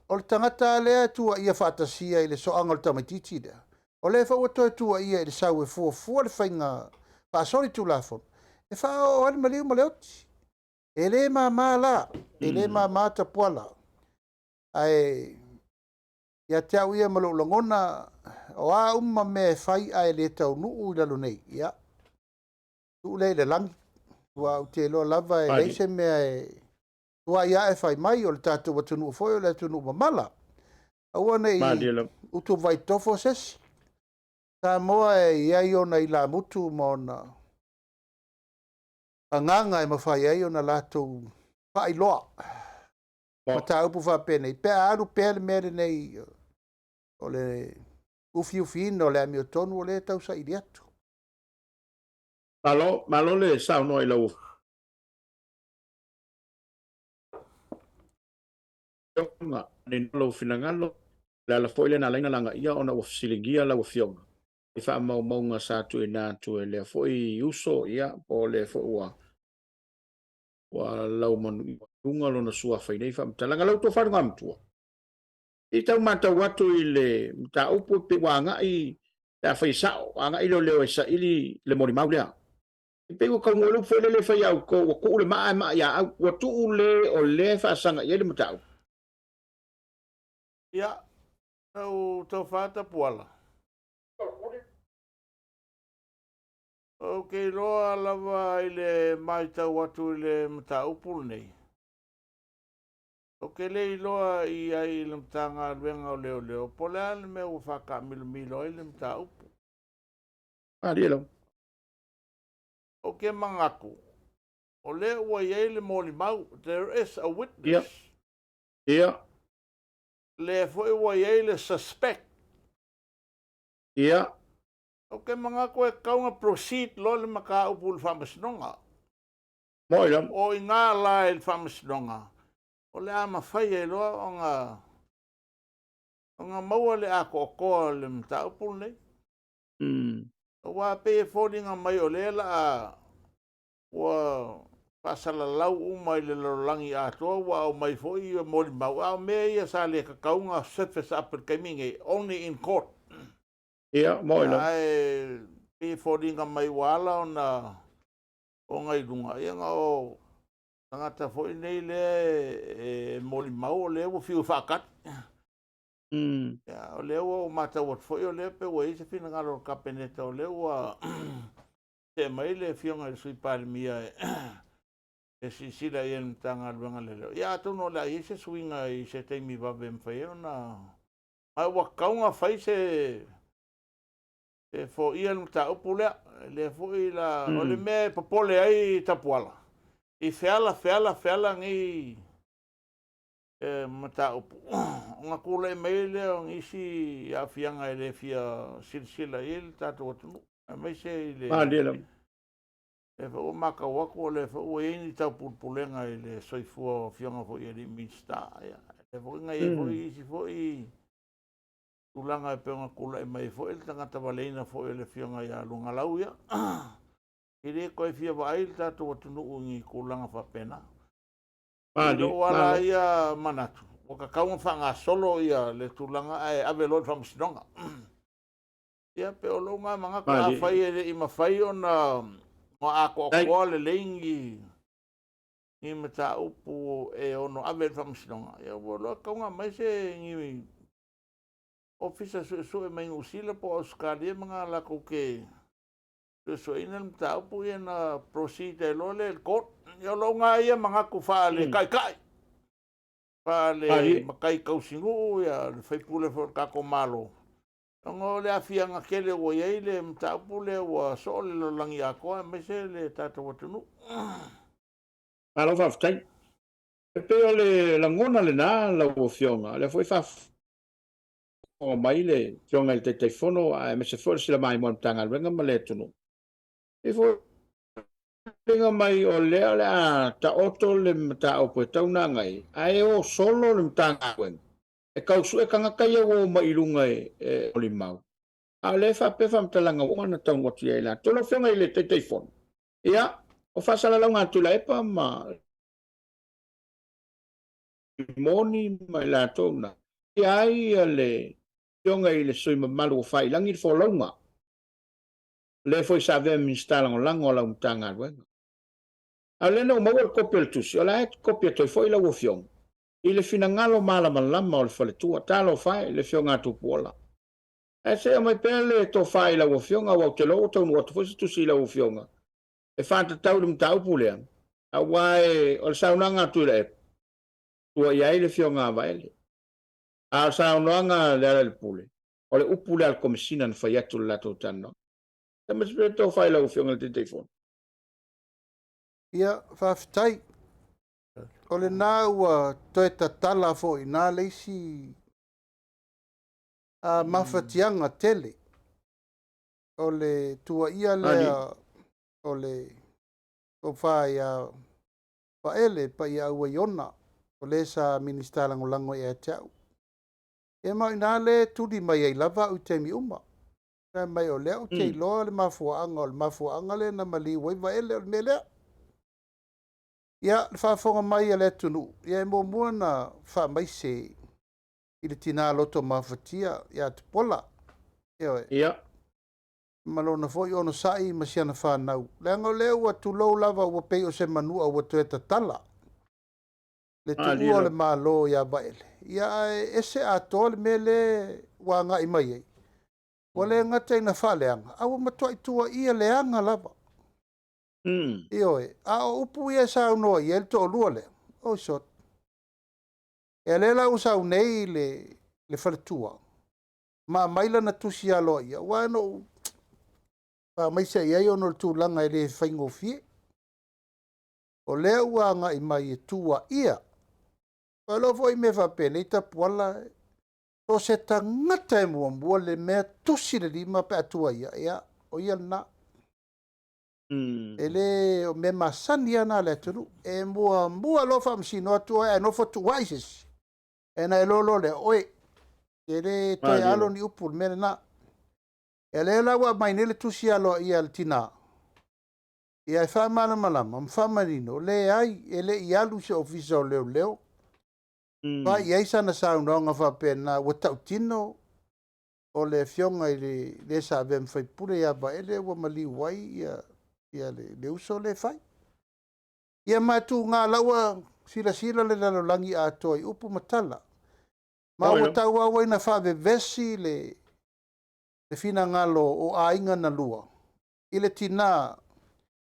o le tagata lava lea e tuuaia faatasia i le soaga o le tamaitiiti lea, o lea foi ua toe tuuaia i le sau e fuafua le faiga faasolitulafono e faaoo ai le maliu ma le oti. E le mama la, e le mama Tapuala. Ae ia te au ia ma lou lagona, o a uma mea e fai ae le taunuu i lalo nei, ia, tuu lea i le lagi. Aua ou te iloa lava e leai se mea e tuai ae fai mai, o le tatou atunuu foi o le atunuu mamala. Aua ne i utuvai tofo se isi. Samoa e i ai ona ilamutu ma ona agaga e mafai ai ona latou faailoa mataupu faapenei, pe a alu pea le mea lenei o le ufiufiina o le amiotonu o lea e tau saili atu. Malo, malo le saunoa i lau Afioga, lou finagalo, le ala foi lea na ala ai ona lagaia ona ua fesiligia lau Afioga i faamaumauga sa tuuina atu e lea foi uso, ia, po o lea foi ua laumanuga lona suafa i nei faamatalaga. Lau tofa i le Igoamatua, i tau matau atu i le mataupu pe ua agai, pe afai e sao, agai leoleo e saili le molimau lea. E pei ua taunuu ai le upu foi lele e fai ia outou, ua tuu le maa ae maa ia au. Ua tuu le o lea e faasaga i ai le mataupu. Ia, lau tofa Tapuala. Ou te iloa lava i le matau atu i le mataupu lenei, ou te le iloa i ai i le Matagaluega o Leoleo po o le a le mea ua faataamilomilo ai le mataupu. Malie lava. Ou te manatu, o lea ua i ai le molimau, there is a witness. Ia. Lea foi ua i ai le suspect. Ia. Ou te manatu e tatau ona proceed loa le mataupu i le Faamasinoga. Moi lava. O i ina la i le Faamasinoga, o le a mafai ai loa ona maua le atoatoa o le mataupu lenei. Aua pei e foliga mai o lea laa ua faasalalau uma i le lalolagi atoa, ua aumai foi molimau, a o mea ia sa le tatau ona surface up i le taimi nei, only in court. Ia, moi lava. Ae pei e foliga mai ua ala ona i luga, ia na o tagata foi nei lea e molimau o lea ua fiu e faatali. Ia, o lea ua ou matau atu foi o lea pe ua i ai se finagalo o le Kapeneta, o lea ua see mai le Afioga i le Sui Palemia e silasila i ai i le Matagaluega a Leoleo. Ia atonu o le a i ai se suiga i se taimi vave e mafai ai ona... Ae ua tatau ona fai se foia le mataupu lea. Lea foi la, o le mea e popole ai Tapuala, i feala, feala, feala nei mataupu, ona tulai mai lea o nisi aafiaga e le fia silasila i ai le tatou atunuu, aemaise i le Malie lava. Lea foi ua matau atu o lea foi ua i ai ni taupulepulega i le soifua o afioga foi i alii Minisita. Ia, lea foi na i ai foi isi foi tulaga e pei ona tulai mai foi le tagata valeina foi o le afioga ia Lugalau. Ia, e le toe fia vaai le tatou atunuu i ni tulaga faapena. I lou ala ia manatu, ua tatau ona faagasolo ia le tulaga ae ave loa i le Faamasinoga. Ia pe o lou na manatu, afai e le i mafai ona atoatoa lelei ni mataupu e ono ave i le Faamasinoga, ia ua iloa e tatau ona aumai se ni ofisa suesue mai Niu Sila po o Ausetalia ma na latou te suesueina le mataupu, ia na proceed ai loa lea i le court. Ia o lou na ia manatu faale taitai, faale matai tausinuu, ia le faipule foi o le tatou Malo, ona o le aafiaga tele ua i ai le mataupu lea ua soo le lalolagi atoa aemaise le tatou atunuu. Malo faafetai. E pei o le lagona lena lau Afioga, o lea foi faafofoga mai le Afioga i le Taitaifono aemaise foi o le sila maimoa a le Matagaluega ma le atunuu. E foliga mai o lea o le a taoto le mataupu e tau ona agai, ae o solo le Matagaluega e tau sue tagata ia ua omai i luga e molimau, a o lea e faapea faamatalaga ua uma ona taunuu atu ia i latou. Lau Afioga i le Taitaifono, ia, o faasalalauga a Tuilaepa ma Limoni ma i latou na, ia ai le Afioga i le sui usufono mamalu ua faiilagi le folauga, lea foi sa avea ma Minisita Lagolago a lau Matagaluega. A o lea na ou maua le kopi o le tusi, o la e kopi atu ai foi lau Afioga i le finagalo malamalama o le faletua. Talofa e, le Afioga a Tupuola. Ae se i aumai pea le tofa i lau Afioga, aua ou te iloa ua taunuu atu foi se tusi i lau Afioga e faatatau i le mataupu lea, aua o le saunoaga a Tuilaepa, tua i ai le Afioga a Vaele. A o le saunoaga a Lealailepule, o le upu lea a le Komesina na fai atu i le latou talanoaga. Se i aumai pea le tofa i lau Afioga i le Taitaifono. Ia, faafetai. O lena ua toe tatala foi i ina le isi mafatiaga tele o le tuuaia lea o le tofa ia Vaele Paiaau Aiona, o le sa Minisita Lagolago ia te au. Ia ma o ina lea e tuli mai ai lava au i taimi uma. Fai mai o lea ou te iloa le mafuaaga, o le mafuaaga lea na maliu ai Vaele o le mea lea. Ia, le faafofoga mai a le atunuu, ia e muamua ona faamaise i le tina loto mafatia ia Tupuola. Ioe. Ia. Ma lona foi onosai ma siana fanau, leaga o lea ua tulou lava ua pei o se manua ua toe tatala le tuua o le Malo ia Vaele. Ia ae ese atoa le mea lea ua agai mai ai. Ua le gata ina faaleaga, a ua matuai tuuaia leaga lava. Ioe, a o upu ia e saunoa i ai le toalua lea, oi sot. Ia lea la ua sau nei le, le faletua, ma aumai lana tusi aloaia, aua na ou faamaise i ai ona o le tulaga e le faigofie. O lea ua agai mai e tuuaia. O lo foi mea faapenei Tapuala, o se tagata e muamua le mea tusi le lima pe a tuuaia, ia, o ia lena. E le o mea masani lava na a le atunuu. E muamua loa faamasino atu oe ae nofo tuuai se isi. E na e loa lea, oe, e le toe alo ni upu i le mea lena. Ia lea la ua aumai nei le tusi aloaia a le tina. Ia e faamalamalama ma faamanino, leai, e le i alu i se ofisa o leoleo. Fai i ai sana saunoaga faapena, ua tautino o le afioga i le le sa avea ma faipule ia Vaele ua maliu ai ia, ia le, le uso lea e fai. Ia ma e tuga la ua silasila le lalolagi atoa i upu ma tala. Ma ua tauau ai na faavevesi le, le finagalo o aiga na lua i le tina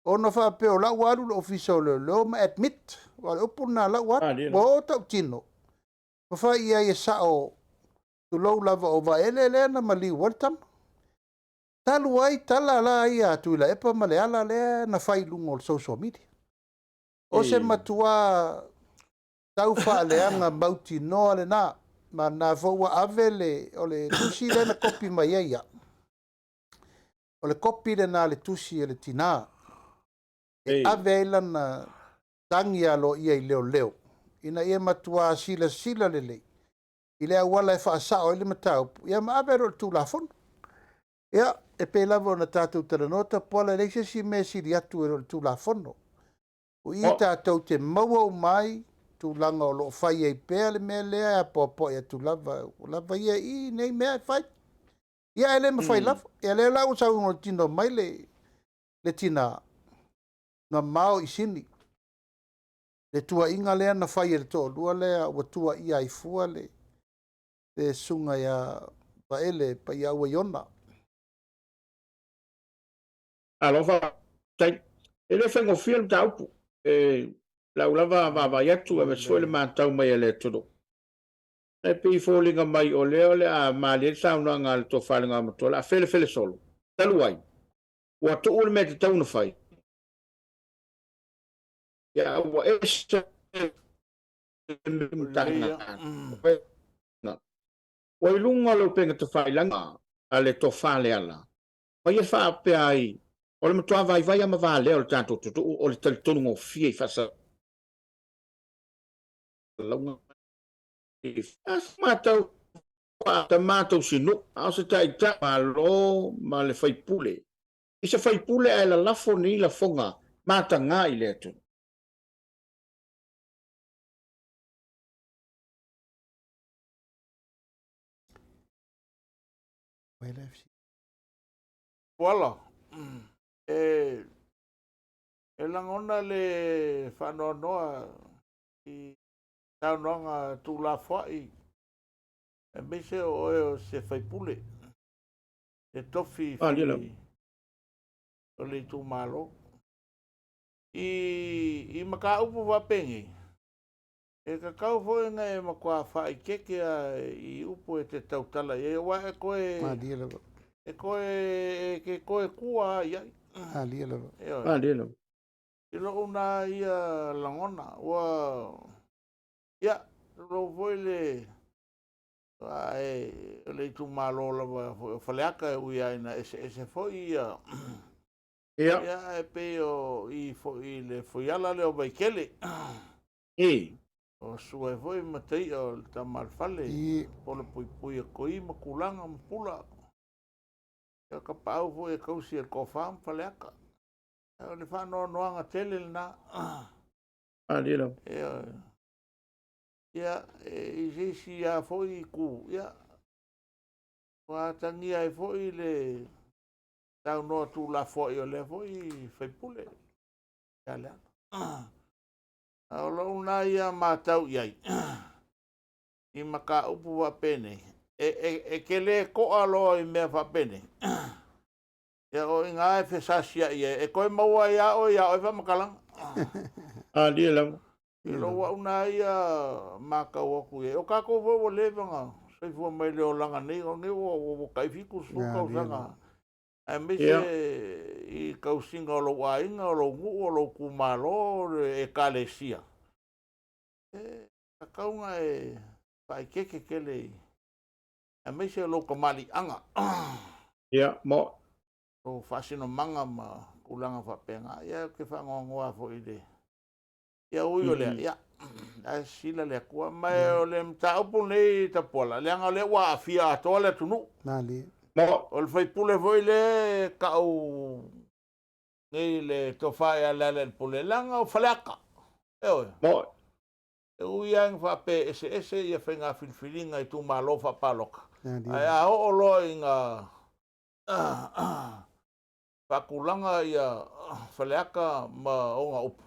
ona faapea o la ua alu i le ofisa o leoleo ma admit, o le upu lena la ua alu, ua o tautino ma fai i ai e sao, tulou lava, o Vaele lea na maliu ai le tama. Talu ai tala la ia a Tuilaepa ma Leala lea na fai i luga o le social media. O se matua tau faaleaga mautinoa lena, ma lena foi ua ave le, o le tusi lea na kopi mai ai au. O le kopi lena a le tusi a le tina e ave ai lana tagi aloaia i leoleo ina ia matua silasila lelei i le auala e faasao ai le mataupu, ia ma ave loa i le Tulafono. Ia, e pei lava ona tatou talanoa Tapuala, e leai se isi mea e sili atu e le o le Tulafono. O i tatou te maua uma ai tulaga o lo o fai ai pea le mea lea e apoapoai atu lava, ua lava ia i nei mea e fai. Ia ae le mafai lava. Ia lea la ua saunoa mai le, le tina, na mao i Sini. Le tuuaiga lea na fai e le toalua lea ua tuuaia ai fua le, le susuga ia Vaele Paiaua Iona. Alo faafetai. E le faigofie le mataupu. E lau lava vaavaai atu aemaise foi le matau mai a le atunuu. E pei e foliga mai o lea o le a malie le saunoaga a le Tofa i le Igoamatua, o le a felefele solo. Talu ai, ua tuu le mea e tatau ona fai. Ia ua ese le Matagaluega. Ua i luga o le upega tafailagi a le Tofa Leala, ma ia faapea ai, O le matua vaivai lava ma valea o le tatou atunuu o le talitonu gofie i faasalalauga i matau tama tausinuu, a o se taitai Malo ma le faipule i se faipule ae lalafo nei lafoga mataga i le atunuu. Puala, e e lagona le faanoanoa i saunoaga tuulafoai aemaise o oe o se faipule, se tofi o le itumalo. I, i mataupu faapenei, E tatau foi ona e matua faaeteete lava i upu e te tautala i ai, aua e toe, Malie lava. e toe, e te toe tua lava i ai. Malie lava. Ioe. Malie lava. I lou na ia lagona, ua, ia, tulou foi le, ae o le itumalo lava foi o Faleata e ui lava ina eseese foi ia, Ia. ia ae pei o i foi i le fuiala lea o Vaitele. I. O sua ai foi Mataia o le tama a le fale, I. Polapuipui e Toi ma Tulaga ma Pula. Ia o Tapaau foi e tausi e le Toafa ma Faleata. O le faanoanoaga tele lena. Malie lava. Ioe. Ia, e, i se isi lava foi itu, ia, ua atagia ai foi le saunoa tuulafoai o lea foi faipule ia Leala. A o lou na ia matau i ai i mataupu faapenei, e, e, e te le to'a loa i mea faapenei, ia o i ina e fesasia'i ai, e toe maua ai lava oe iā oe faamatalaga. Malie lava. I lou au na ia matau atu i ai. O tatou foi ua leva ona soifua mai i le olaga nei, o nei ua, ua, ua tai 70 tausaga aemaise i tausiga o lou aiga, o lou nuu, o lou itumalo, o le ekalesia, e tatau ona e faaeteete tele i, aemaise o lou tamaliiaga. Ia, mo. Lou faasinomaga ma tulaga faapena. Ia, ou te faanoanoa foi i le Ia ui o lea, ia, ae sisila le Atua. Ma o le mataupu lenei Tapuala, leaga o lea ua aafia atoa le atunuu. Malie. O le faipule foi lea e tau nei le tofa ia Lealailepule, leaga o Faleata. Ioe. E ui lava ina faapea e eseese ia faiga filifiliga i itumalo faapalota, ae a oo loa ina faatulaga ia Faleata ma ona upu,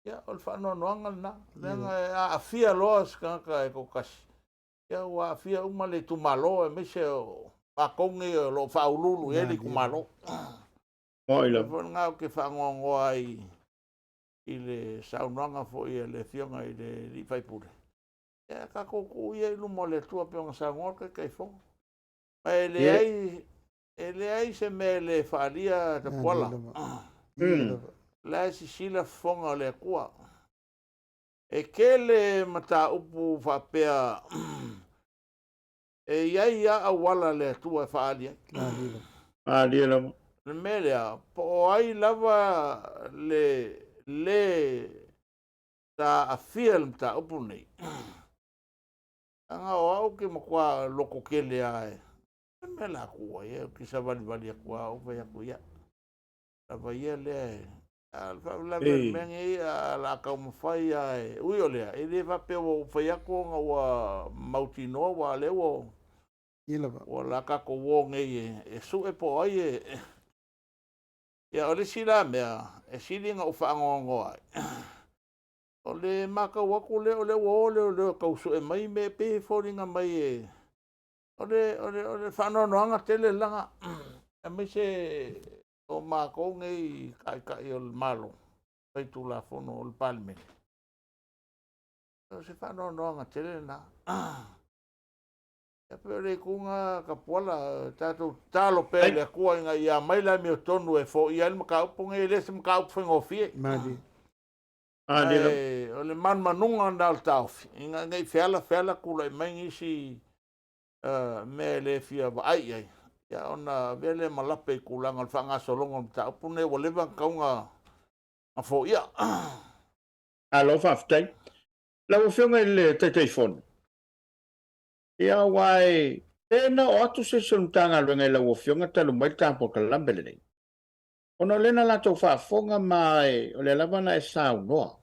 ia o le faanoanoaga lena, leaga e aafia loa se tagata e toatasi, ia ua aafia uma le itumalo aemaise o matou nei o lo o faauluulu i ai le itumalo. Moi lava. O le lena ou te faanoanoa ai i le saunoaga foi a le Afioga i le alii faipule. Ia tatou tuu ia i luma o le Atua pei ona saunoa le Taitaifono. Ma e leai, e leai se mea e le faaalia Tapuala. O la e sisila fofoga o le Atua. E tele mataupu faapea e i ai lava auala a le Atua e faaali ai. Malie lava. O le mea lea, po o ai lava le le sa aafia i le mataupu lenei, leaga o au ou te matua lototele lava e le mea la tuu ai, ou te savalivali atu lava ou fai atu, ia, lava ia lea e... A o le faalavelave o le mea lenei, a o le a taumafai lava e... Ui o lea, e le faapea ua ou fai atu ona ua mautinoa aua o lea ua ua la tatou o nei e sue po o ai e... Ia, o le isi la mea e sili ona ou faanoanoa ai, o le matau atu lea o lea ua o leoleo e tau sue mai mea, e pei e foliga mai e... O le, o le, o le faanoanoaga tele lena, aemaise o matou nei taitai o le Malo, faitulafono o le Palemene. O se faanoanoaga tele lena. E pei o le itu lena Tapuala, tatou tatalo pea i le Atua ina ia aumai le amiotonu e foia ai le mataupu lenei, e le o se mataupu faigofie. Malie. Ae o le manumanuga lena o le taofi, ina ne i feala feala tulai mai nisi mea e le fia vaai i ai. Ia ona avea lea ma lape i tulaga o le faagasologa o le mataupu lenei ua leva ona tatau ona foia. Malo faafetai. Lau Afioga i le Taitaifono, ia aua e pe na oo atu se isi o le Matagaluega i lau Afioga talu mai le ta polokalame lenei, ona o lea na latou faafofoga ma o lea lava na e saunoa,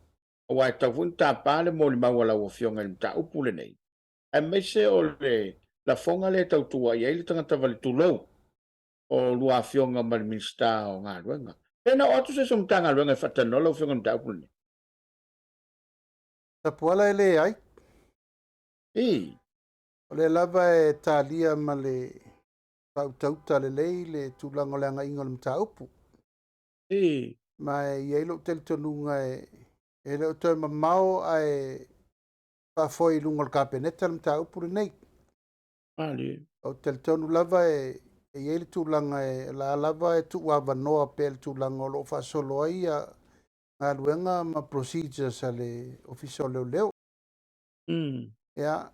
aua e tatau foi ona tapa le molimau a lau Afioga i le mataupu lenei, aemaise o le lafoga lea e tau tuuai ai le tagata vale tulou o lua afioga ma le Minisita o Galuega. Pe na oo atu se isi o Matagaluega e faatalanoa lau Afioga i le mataupu lenei? Tapuala e leai. Ii. O lea lava e talia ma le faautauta lelei le tulaga o le agaiga o le mataupu. Ii. Ma e i ai lou talitonuga e le o toe mamao ae faafoe i luga o le Kapeneta le mataupu lenei. Malie. Ou te talitonu lava e i ai le tulaga e la lava e tuuavanoa pea le tulaga o lo o faasolo ai galuega ma procedures a le Ofisa o Leoleo. Ia,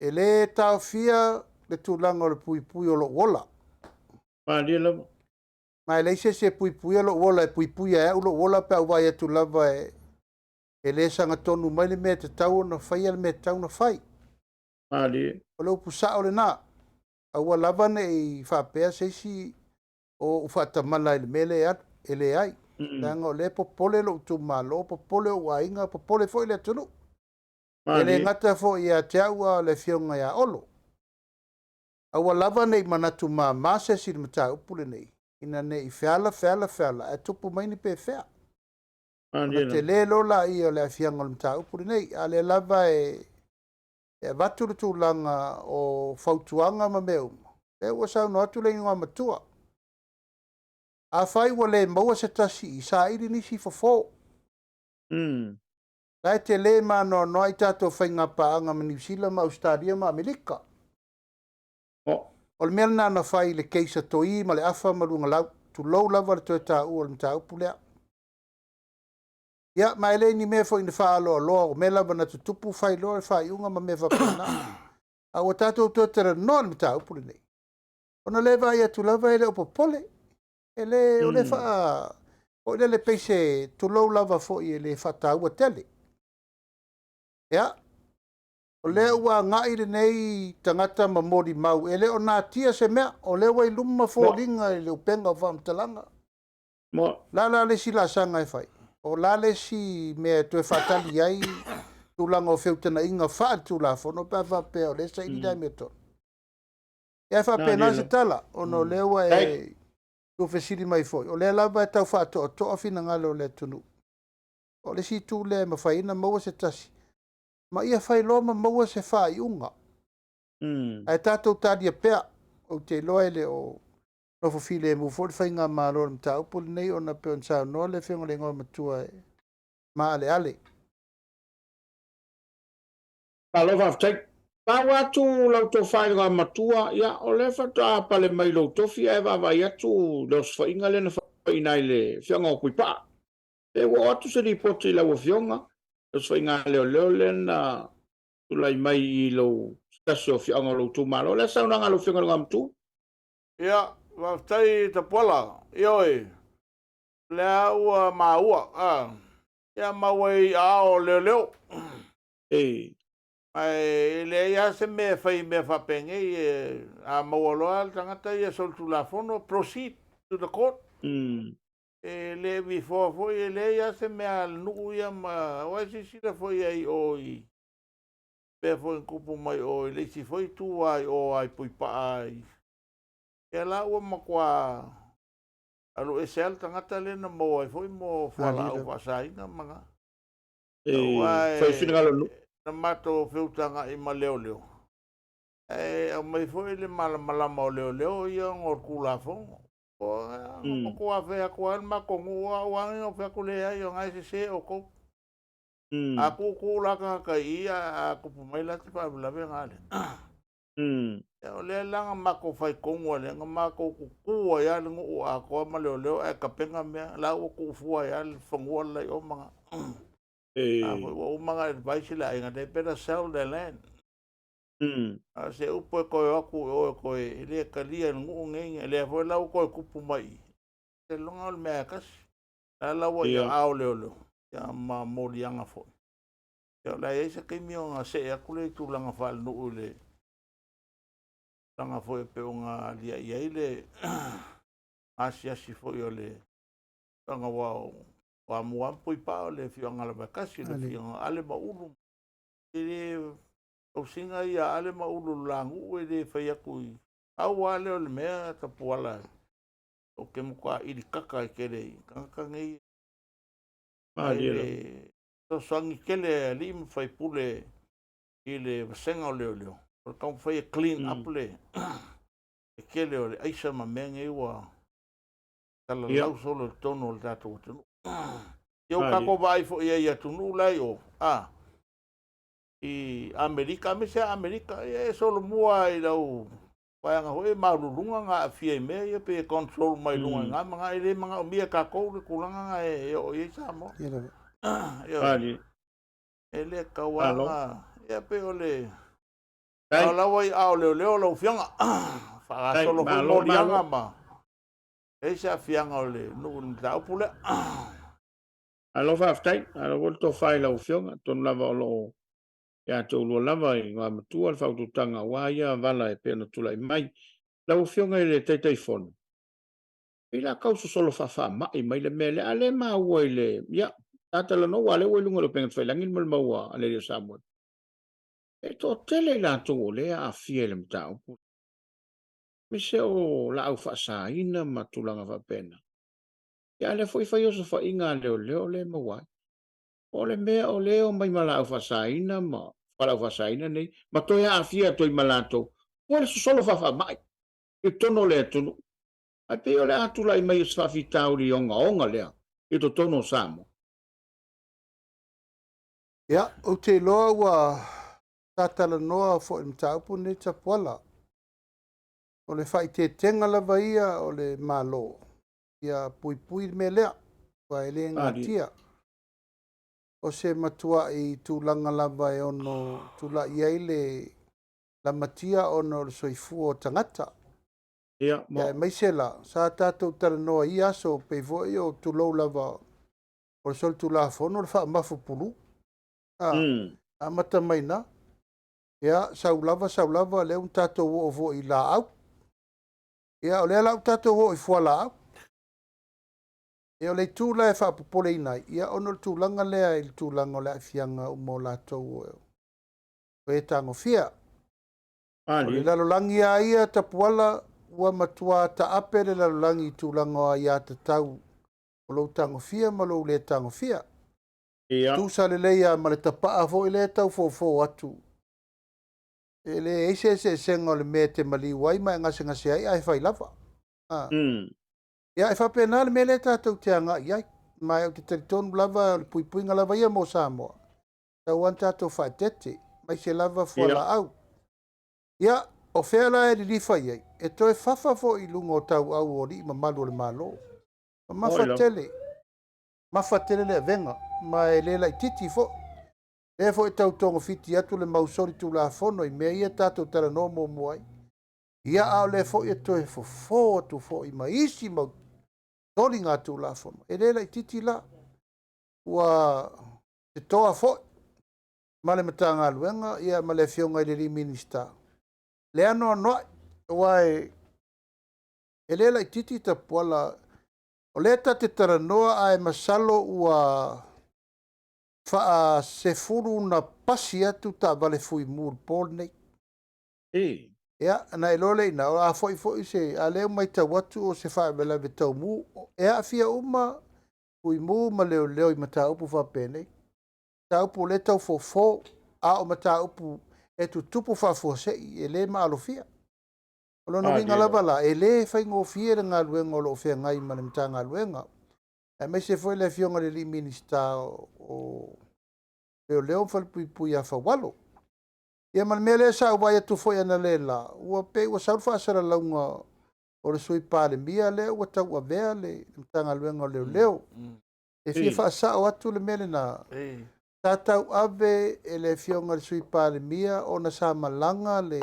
e le taofia le tulaga o le puipui o lou ola. Malie lava. Ma e leai se isi e puipuia lou ola, e puipuia e au lou ola pe a ou vaai atu lava e le sagatonu mai le mea e tatau ona faia le mea e tatau ona fai. Malie. O le upu sao lena. Aua lava ne i faapea se isi o ou faatamala i le mea lea e alu, e leai. Leaga o lea e popole lou itumalo, popole ou aiga, popole foi le atunuu. E le gata foi ia te au a o le afioga ia Olo. Aua lava ne i manatu mama se isi i le mataupu lenei, ina ne i feala, feala, feala, ae tupu mai ni pefea. Ona tele loa laia o le aafiaga o le mataupu lenei. A o lea lava e avatu le tulaga o fautuaga ma mea uma, lea ua saunoa atu le igoamatua. Afai ua le maua se tasi i saili nisi fofo. La e tele ma anoanoai tatou faigapaaga ma Niu Sila ma Ausetalia ma Amerika. O le mea lena na fai i le case a Toi ma le Afa ma Luagalau, tulou lava le toe taua o le mataupu lea. Ia, ma e le ni mea foi na faaaloaloa, o mea lava na tutupu fai loa le faaiuga ma mea faapena. A ua tatou toe talanoa i le mataupu lenei, ona le vaai atu lava e le o popole. E le, o le faa, foi lele pei se tulou lava foi e le faataua tele. Ia, o lea ua agai lenei tagata ma molimau, e le o natia se mea, o lea ua i luma foliga i le upega o faamatalaga. La la le isi laasaga e fai, o la le isi mea e toe faatali ai tulaga o feutanaiga faale-tulafono pe a faapea o lea e saili le amiotonu. Ia, e faapena se tala, ona o lea ua e tuufesili mai foi, o lea lava e tau faatoatoa finagalo o le atunuu. O le isi itu lea e mafai ona maua se tasi, ma ia fai loa ma maua se faaiuga. Ae tatou talia pea, ou te iloa e le o nofo filemu foi le faigamalo i le mataupu lenei, ona pei ona saunoa le Afioga i le Igoamatua e maaleale. Malo faafetai. Pau atu lau tofa i le Igoamatua, ia o lea faatoa pale mai lou tofi ae vaavaai atu le osofaiga lea na faiina ai le afioaga o Puipaa. Pe ua oo atu se lipoti i lau afioga, le osofaiga a leoleo lea na tulai mai i lou se tasi o afioaga o lou itumalo. O le a saunoaga a lau afioga i le Igoamatua? Ia, faafetai Tapuala. Ioe, o lea ua maua, a. Ia maua i aao o leoleo. Ma e leai lava se mea e fai i mea faapenei, e, a maua loa le tagata ia solitulafono, proceed to the court. E le vifoa foi, e leai lava se mea a le nuu ia ma, aua e silasila foi i ai i o i mea foi na tupu mai o i le isi foi itu lava i o lava i Puipaa i, ia la ua matua alu ese lava le tagata lea na maua ai foi mo fualaau faasaina ma na. Aua Fai finagalo o le nuu. na matou feutagai ma leoleo, ae aumai foi le malamalama o leoleo ia ona o le Tulafono. O na matua fai atu lava le matou nuu, o au lava na fai atu, leai, o na e sese outou. A tuutuu la tagata i i, a tupu mai la se faalavelave na lea. Ia, o lea la na matou fai tonu ai lea, na matou tutu ai lava le nuu atoa ma leoleo ae tapena mea, la ua tuufua ai lava le fanua le la i o ma na. A foi ua uma ona advise le aiga, they better sell their land. A o se upu e toe o atu i o e toe, e le talia e le nuu nei, lea foi la ua toe tupu mai i i. Seiloga o le mea lava e tasi. La la ua i aao o leoleo, ia ma moliaga foi. Ia o le a i ai se taimi ona see atu lea i tulaga faalenuu i le tulaga foi e pei ona aliae ai le asiasi foi o le afioaga, aua o Toamua lava ma Puipaa o le afioaga lava e tasi, o le afioaga o Ale ma Ulu. E le tausiga ia a Ale ma Ulu i le la nuu e le fai atu i... Pau lava lea o le mea Tapuala, ou te matua ilikaka ai tele i tagata nei. Malie I lava. le fesoasoani tele a alii ma faipule i le vasega o leoleo, o le taumafai e clean up le tele o le aisa ma mea nei ua talalau solo i totonu o le tatou atunuu. Ia ua tatou vaai foi i ai i atunuu la i o, a, i Amerika, aemaise lava Amerika, ia e solomua lava i lau vaega foi e maululuga ona aafia i mea ia, pei e control mai luga i ina ma na, e le manaomia e tatou le tulaga na e oo i ai Samoa. Ioe. E le tatau lava ona, ia pei o le, a o la ua i aao leoleo lau Afioga, faagasolo foi moliaga ma leai se aafiaga o le nuu i le mataupu lea. Malo faafetai, malo foi le tofa i lau Afioga, atonu lava o lo o ia te oulua lava i Igoamatua le faautautaga aua ia vala e pei ona tulai mai. Lau Afioga i le Taitaifono, pei la tau sosolo faafaamai mai le mea lea, a o lea e maua i le, ia, ta talanoa aua o lea ua i luga o le upega tafailagi le molimau a le alii o Samuel, e toatele i latou o lea e aafia i le mataupu, aemaise o laau faasaina ma tulaga faapena. Ia a o lea foi e fai osofaiga a leoleo lea e maua ai. O le mea o lea e omai ma laau faasaina ma fualaau faasaina nei ma toe aafia atu ai ma latou, ua le sosolo faafaamai i totonu o le atunuu. Ae pei o le a tulai mai o se faafitauli ogaoga lea i totonu o Samoa. Ia, ou te iloa ua sa talanoa foi i le mataupu lenei Tapuala. O le faaeteetega lava ia o le Malo ia puipui le mea lea, aua e le natia. O se matuai tulaga lava e ono tulai ai le lamatia ona o le soifua o tagata. Ia, mo. Aemaise la, sa tatou talanoa i ia aso, pei foi o tulou lava o le solitulafono le faamafu pulu. A, amata mai ina. Ia, sau lava, sau lava, lea ua tatou oo foi i laau. Ia, o lea la ua tatou oo i fualaau. Ia, o le itu la e faapopoleina ai, ia, ona o le tulaga lea i le tulaga o le aafiaga uma o latou o e tagofia. O le lalolagi lava ia, Tapuala, ua matua taape le lalolagi i tulaga o aiatatau o lou tagofia ma lou le tagofia. Tusa lelei lava ma le tapaa foi lea e tau fofo atu. E leai se eseesega o le mea e te maliu ai ma e gasegase ai ae fai lava. Ia, e faapena le mea lea tatou te agai i ai. Ma ou te talitonu lava o le puipuiga lava ia mo Samoa. Tau lava tatou faaeteete, aemaise lava fualaau. Ia, o fea la e lilifa i ai? E toe fafa foi i luga o tauau o alii mamalu o le Malo. Mamafa tele, mafa tele le avega, ma e le laitiiti foi. Lea foi e tau togafiti atu le mau solitulafono i mea ia tatou talanoa muamua ai. Ia, a o lea foi e toe fofo atu foi ma isi mau soligatulafono. E le laitiiti la. Ua setoa foi ma le Matagaluega ia ma le Afioga i le alii Minisita le anoanoai, aua e le laitiiti Tapuala. O lea ta te talanoa ae masalo ua faasefulu na pasi atu taavale fuimu i le po lenei. Ia, ona e iloa lea i ina, o a foi foi se, a o lea ua matau atu o se faalavelave taumu, e aafia uma fuimu ma leoleo i mataupu faapenei. Mataupu o lea e tau fofo, a o mataupu e tutupu faafuasei, e le maalofia. O lona uiga lava la, e le faigofie le galuega o lo o feagai ma le Matagaluega, aemaise foi le Afioga i le alii Minisita o Leoleo ma Falepuipui ia Faualo. Ia ma le mea lea sa ou vaai atu foi analeila, ua pei ua sau le faasalalauga o le Sui Palemia lea ua tauavea le Matagaluega o Leoleo. E fia faasao atu le mea lena. Sa tauave e le Afioga i le Sui Palemia ona sa malaga le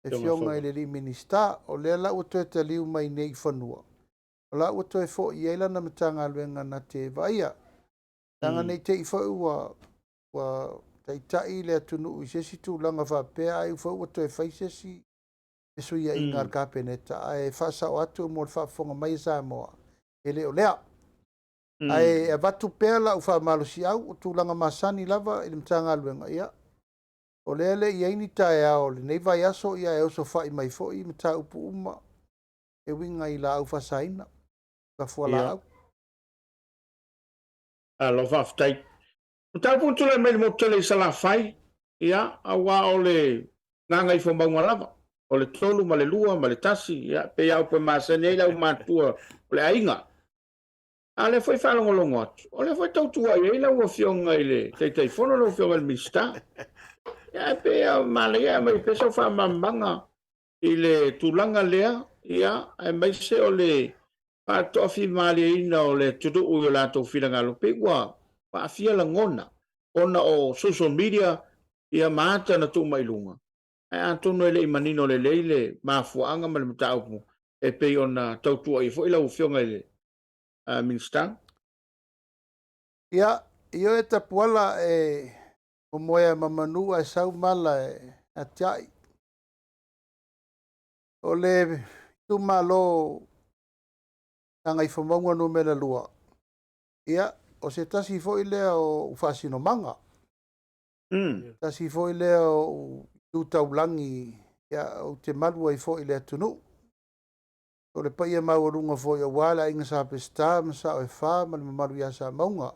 Afioga i le alii Minisita. O lea la ua toe taliu mai nei i fanua, o la ua toe foi i ai lana Matagaluega na te vaaia. Leaga ne i te i foi ua taitai le atunuu i se isi tulaga faapea, ai foi ua toe fai se isi fesuiaiga a le Kapeneta, ae faasao atu mo le faafofoga mai a Samoa, e le o lea. Ae avatu pea lau faamalosiau, o tulaga masani lava i le Matagaluega, ia, o lea e le i i ai ni taeao o lenei vaiaso, ia e osofai mai foi mataupu uma e uiga i laau faasaina, fualaau. Malo faafetai. Mataupu ua tulai mai i le motu tele i Salafai, ia, aua o le gagaifomauga lava, o le 3 ma le 2 ma le 1, ia, e pei lava upu e masani ai le aumatua o le aiga. A o lea foi e faalogologo atu, o lea foi e tau tuuai ai lau Afioga i le Taitaifono, lau Afioga i le Minisita. Ia, e pei lava manaia ae aumai pea sau faamalamalamaga i le tulaga lea, ia, aemaise o le faatoafimalieina o le atunuu i o latou finagalo, pei ua aafia lagona ona o social media ia ma ata na tuu mai luga, ae atonu e le i manino lelei le mafuaaga ma le mataupu e pei ona tau tuuaia foi lau Afioga i le Minisita. Ia, ioe Tapuala e momoea ma manu ae sau mala e atia'i. O le itumalo Gagaifomauga Nu.2, ia, o se tasi foi lea o ou faasinomaga. Tasi foi lea o ou tu taulagi, ia, ou te malu ai foi i le atunuu. O le paia maualuga foi aua le aiga Sa Peseta ma Sao e Fa ma le mamalu ia Samauga.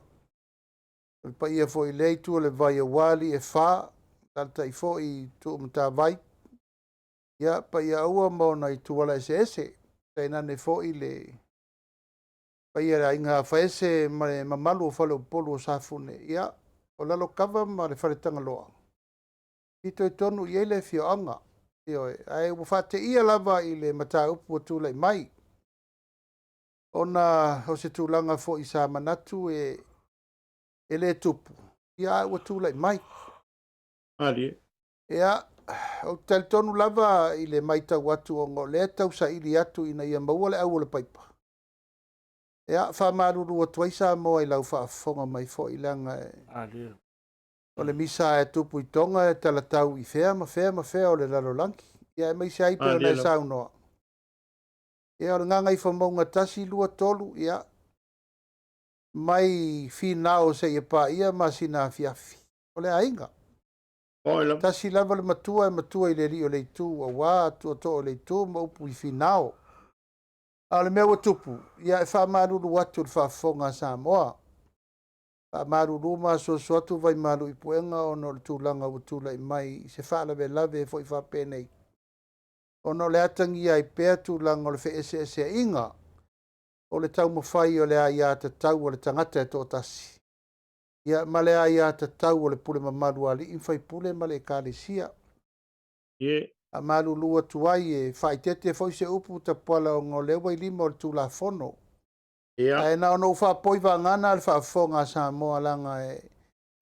O le paia foi i lea itu o le vai aua alii e fa, alaalatai foi i Tuumatavai. Ia, paia aua ma ona ituala eseese. Tainane foi le paia i le aiga Afaese ma le mamalu o Faleupolu o Safune. Ia, o Lalokava ma le Faletagaloa, fitoitonu i ai le afioaga. Ioe, ae ua faateia lava i le mataupu ua tulai mai, ona o se tulaga foi sa manatu e le tupu, ia ae ua tulai mai. Malie. Ia, ou te talitonu lava i le matau atu ona o lea e tau saili atu ina ia maua le au o le paipa. Ia, faamalulu atu ai Samoa i lau faafofoga mai foi, leaga Malie. o le misa e tupu i Toga e talatau i fea ma fea ma fea o le lalolagi. Ia, aemaise ai pei ona e saunoa. Ia, o le Gagaifomauga 1, 2, 3, ia, mai Finao seia paia masina afiafi. O le aiga. Tasi lava le matua e matua i le alii o le itu, aua tootoo o le itu ma upu i Finao. A o le mea ua tupu, ia e faamalulu atu i le faafofoga a Samoa. Faamalulu ma asuasu atu vaimalu i puega ona o le tulaga ua tulai mai i se faalavelave foi faapenei, ona o le atagia ai pea tulaga o le feeseeseaiga o le taumafai o le aiatatau a le tagata e toatasi, ia ma le aiatatau o le pule mamalu a alii ma faipule ma le ekalesia. Faamalulu atu ai e faaeteete foi se upu Tapuala ona o lea ua i lima o le Tulafono. Ae na ona ou faapoi vagana le faafofoga a Samoa leaga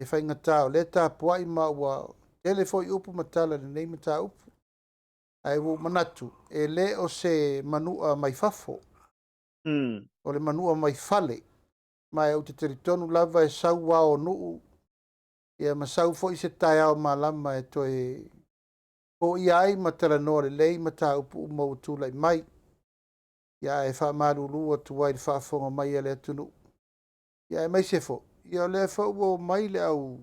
e faigata o lea e tapuai ma ua tele foi upu ma tala i lenei mataupu. Ae ua ou manatu e le o se manua mai fafo, o le manua mai fale. Ma ou te talitonu lava e sau ao o nuu, ia ma sau foi se taeao malama e toe foia ai ma talanoa lelei mataupu uma ua tulai mai. Ia ae faamalulu atu ai i le faafofoga mai a le atunuu. Ia aemaise foi, ia o lea foi ua omai le au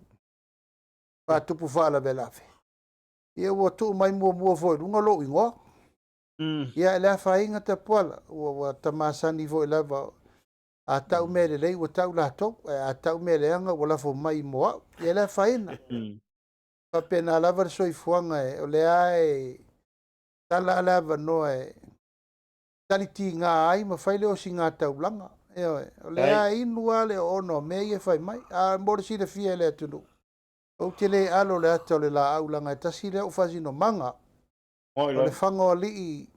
faatupu faalavelave. Ia ua tuu mai muamua foi i luga lou igoa. Ia e le afaina Tapuala, ua tamasani foi lava. A tau mea lelei ua tau latou, ae a tau mea leaga ua lafo mai mo au. Ia e le afaina. Faapena lava le soifuaga, o lea e tala le avanoa e talitiga ai ma fai le osiga taulaga. Ioe, o lea inu lava le oona o mea ia e fai mai. A mo le silafia e le atunuu, ou te le alo le ata o le laau leaga e tasi lea o faasinomaga. O le faga o alii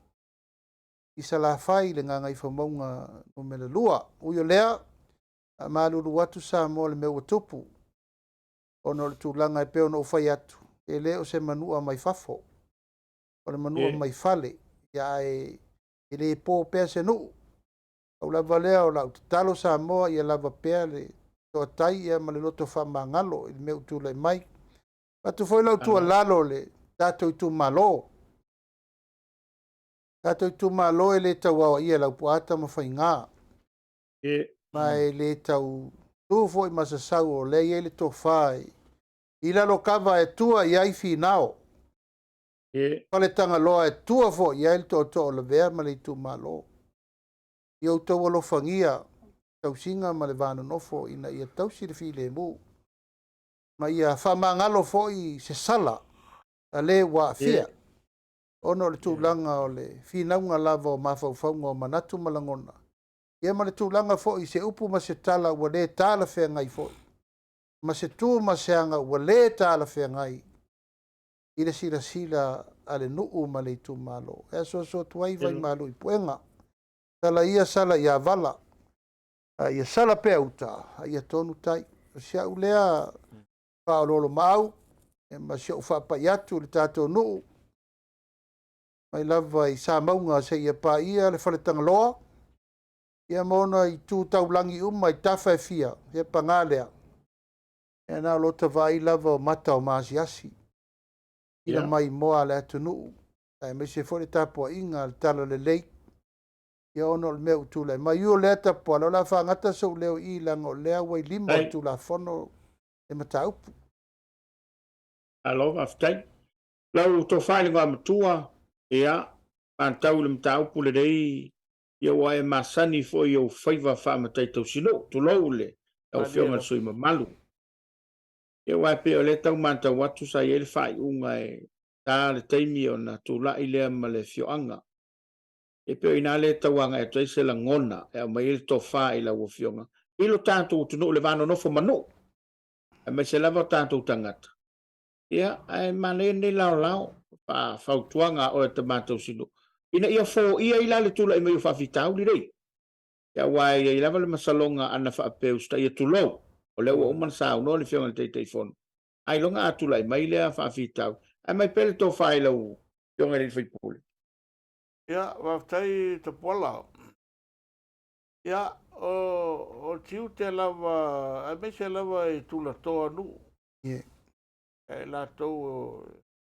i Salafai i le Gagaifomauga Nu.2. Ui o lea, faamalulu atu Samoa i le mea ua tupu. Ona o le tulaga e pei ona ou fai atu, e le o se manua mai fafo, o le manua mai fale, ia ae e le po pea se nuu. Pau lava lea o lau tatalo Samoa ia lava pea le toatai ia ma le loto faamagalo i le mea ua tulai mai. Avatu foi lau tuualalo i le tatou itumalo. Tatou itumalo e le tau aoaia e Laupua Tamafaiga. Ma e le tau tu foi ma sasau o lea e i ai le tofa i Lalokava e tua i ai Finao. Faletagaloa e tua foi i ai le tootoo o Lavea ma le itumalo. Ia outou alofagia tausiga ma le va nonofo ina ia tausi le filemu ma ia faamagalo foi se sala a le ua aafia ona o le tulaga o le finauga lava o mafaufauga o manatu ma lagona, ia ma le tulaga foi i se upu ma se tala ua le talafeagai foi, ma se tu ma se aga ua le talafeagai i le silasila a le nuu ma le itumalo. E asuasu atu ai vaimalu i puega, sala ia sala ia vala, a ia sala pea uta, a ia tonu tai. O si au lea faaoloolomaau ma si ou faapai atu i le tatou nuu, mai lava i Samauga seia paia le Faletagaloa, ia ma ona itu taulagi uma i tafa e fia, ia paga lea, ia na o lota vaai lava o mata o maasiasi, ila mai moa a le atunuu, aemaise foi le tapuaiga a le Talalelei, ia ona o le mea ua tulai mai. Ui o lea Tapuala, o le a faagata sou leo i i, leaga o lea ua i lima o le Tulafono le mataupu. Malo faafetai. Lau tofa i le Igoamatua, ia, matau i le mataupu lenei, ia ua e masani foi i ou faiva faa-matai tausinuu, tulou le lau Afioga i le sui usufono mamalu. Ia aua e pei o lea e tau matau atu sa i ai le faaiuga e ta le taimi ona tulai lea ma le afioaga. E pei o i ina lea e tau agai atu ai se lagona e aumai ai le tofa i lau Afioga i lo tatou atunuu i le va nonofo ma nuu, aemaise lava o tatou tagata. Ia, ae manaia lenei laolao faa-fautuaga a oe tama tausinuu, ina ia foia ai la le tulai mai o faafitauli nei. Ia, aua e i ai lava le masaloga ana faapea usitaia, tulou, o lea ua uma ona saunoa le Afioga i le Taitaifono, ailoga a tulai mai lea faafitauli. Ae aumai pea le tofa i lau Afioga i le sui usufono. Ia, faafetai Tapuala. Ia, o tiute lava, aemaise lava i tulatoa nuu. E latou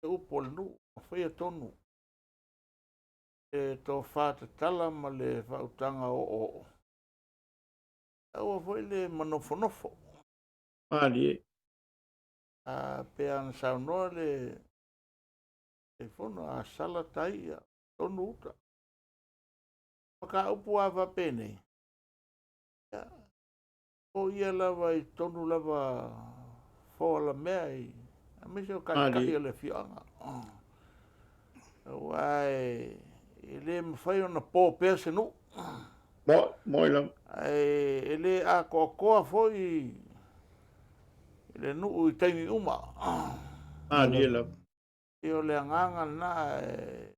o upu o le nuu, ma faia tonu. E tofa tatala ma le faautaga oooo. Aua foi le manofonofo. Malie. A pei ona saunoa le Taitaifono, a sala tai, ia tonu uta. Mataupu lava faapenei, ia, o ia lava i totonu lava fo alamea i, aemaise o taitai o le afioaga. Aua e le mafai ona po pea se nuu. Moi lava. Ae e le atoatoa foi le nuu i taimi uma. Malie lava. Ia o le agaga lena e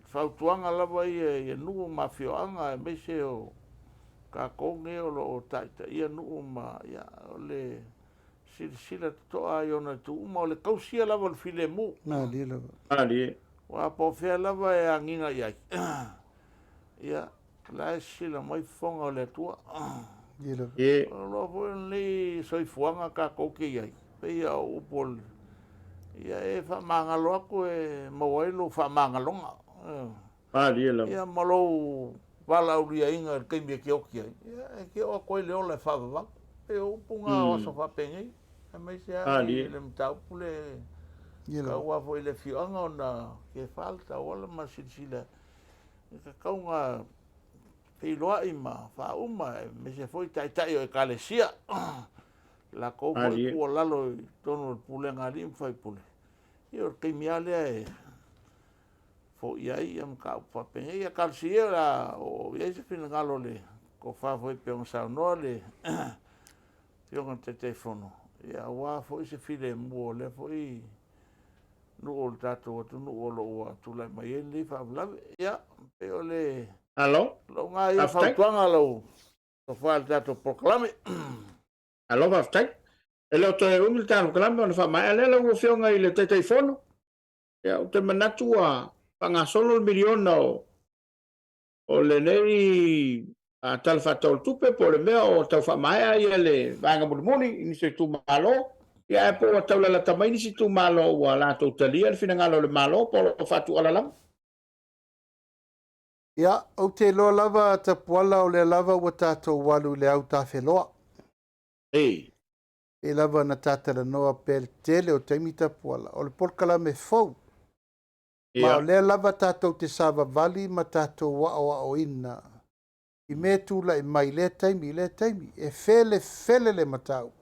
fautuaga lava ia i nuu ma afioaga aemaise o tatou nei o lo o taitaia nuu ma ia, o le silasila totoa i ona itu uma, o le tausia lava o le filemu. Malie lava. Malie. Aua po o fea lava e agiga i ai, ia, o la e sisila mai fofoga o le Atua. Malie lava. O loa foi o lenei soifuaga tatou te i ai, pei lava o upu o le, ia e faamagalo atu e maua ai lou faamagaloga. Malie lava. Ia ma lou valaauliaina i le taimi e te oti ai, ia e te oo atu ai le ola e faavavau. Pei o upu na o aso faapenei, aemaise lava i le mataupu le taua foi i le afioaga ona kefa le tauala ma silasila e tatau ona feiloai ma faauma, aemaise foi taitai o Ekalesia, latou foi tuualalo i totonu o le pulega a alii ma faipule, ia o le taimi lava lea e foia ai ia mataupu faapenei. Ia talosia ia o le a oo i ai se finagalo o le tofa foi pei ona saunoa le Afioga i le Taitaifono, ia aua foi se filemu o lea foi nuu o le tatou atunuu o lo o ua tulai mai ai lenei faalavelave. Ia, pei o le Malo. lou na ia fautuaga lau tofa i le tatou polokalame. Malo faafetai. E le o toe umi le talokalame ona faamaea lea lau Afioga i le Taitaifono. Ia, ou te manatu ua faagasolo le miliona o o lenei Tala Faatatau o le Tupe, po o le mea o tau faamaea ia le vaega mulimuli i nisi o itumalo, ia ae po ua tau lalata mai nisi itumalo ua latou talia le finagalo o le Malo po o lo o faatuala lava. Ia, ou te iloa lava Tapuala o lea lava ua tatou alu i le au tafeloa. Ei. Pei lava ona ta talanoa pea i le tele o taimi Tapuala, o le polokalame fou. Ma o lea lava tatou te savavali ma tatou aoaoina i mea e tulai mai i lea taimi i lea taimi. E felefele le mataupu.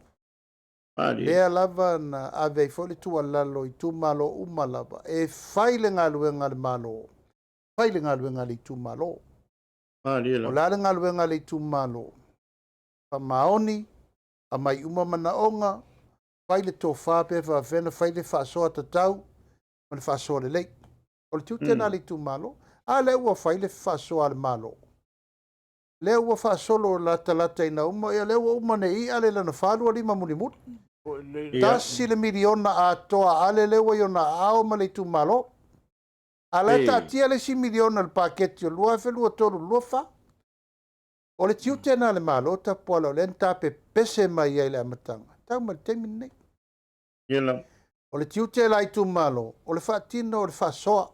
Lea lava na ave ai foi le tuualalo i itumalo uma lava, e fai le galuega a le Malo, fai le galuega a le itumalo. O le a le galuega a le itumalo? Faamaoni, aumai uma manaoga, fai le tofa pe faapefea ona fai le faasoa tatau ma le faasoa lelei. O le tiute lena a le itumalo. A lea ua fai le faasoa a le Malo, lea ua faasolo latalata ina uma, ia lea ua uma nei i Ale lana 45 mulimuli. Tasi le miliona atoa a Ale lea ua i ona aao ma le itumalo. A la e taatia le isi miliona i le paketi o 2023 24. O le tiute lena a le Malo Tapuala o lea na tapepese mai ai i le amataga, tau mai le taimi lenei. O le tiute la itumalo, o le faatino o le faasoa.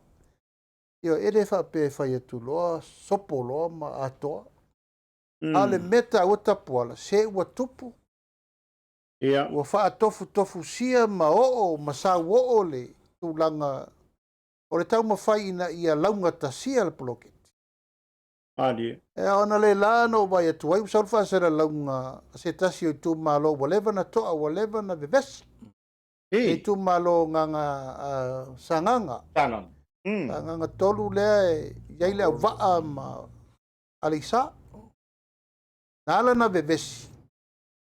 Ioe, e le faapea e fai atu loa, sopo loa ma atoa. A o le mea taua Tapuala, se ua tupu, ua faatofutofusia ma oo ma sauoo le tulaga o le taumafai ina ia laugatasia le poloketi. E ona le la na ou vaai atu ai ua sau le faasalalauga a se tasi o itumalo ua leva ona to'a, ua leva ona vevesi. Le itumalo Gagaga Sagaga. Sagaga. Sagaga 3 lea e i ai le Auvaa ma Aleisa. Na ala ona vevesi,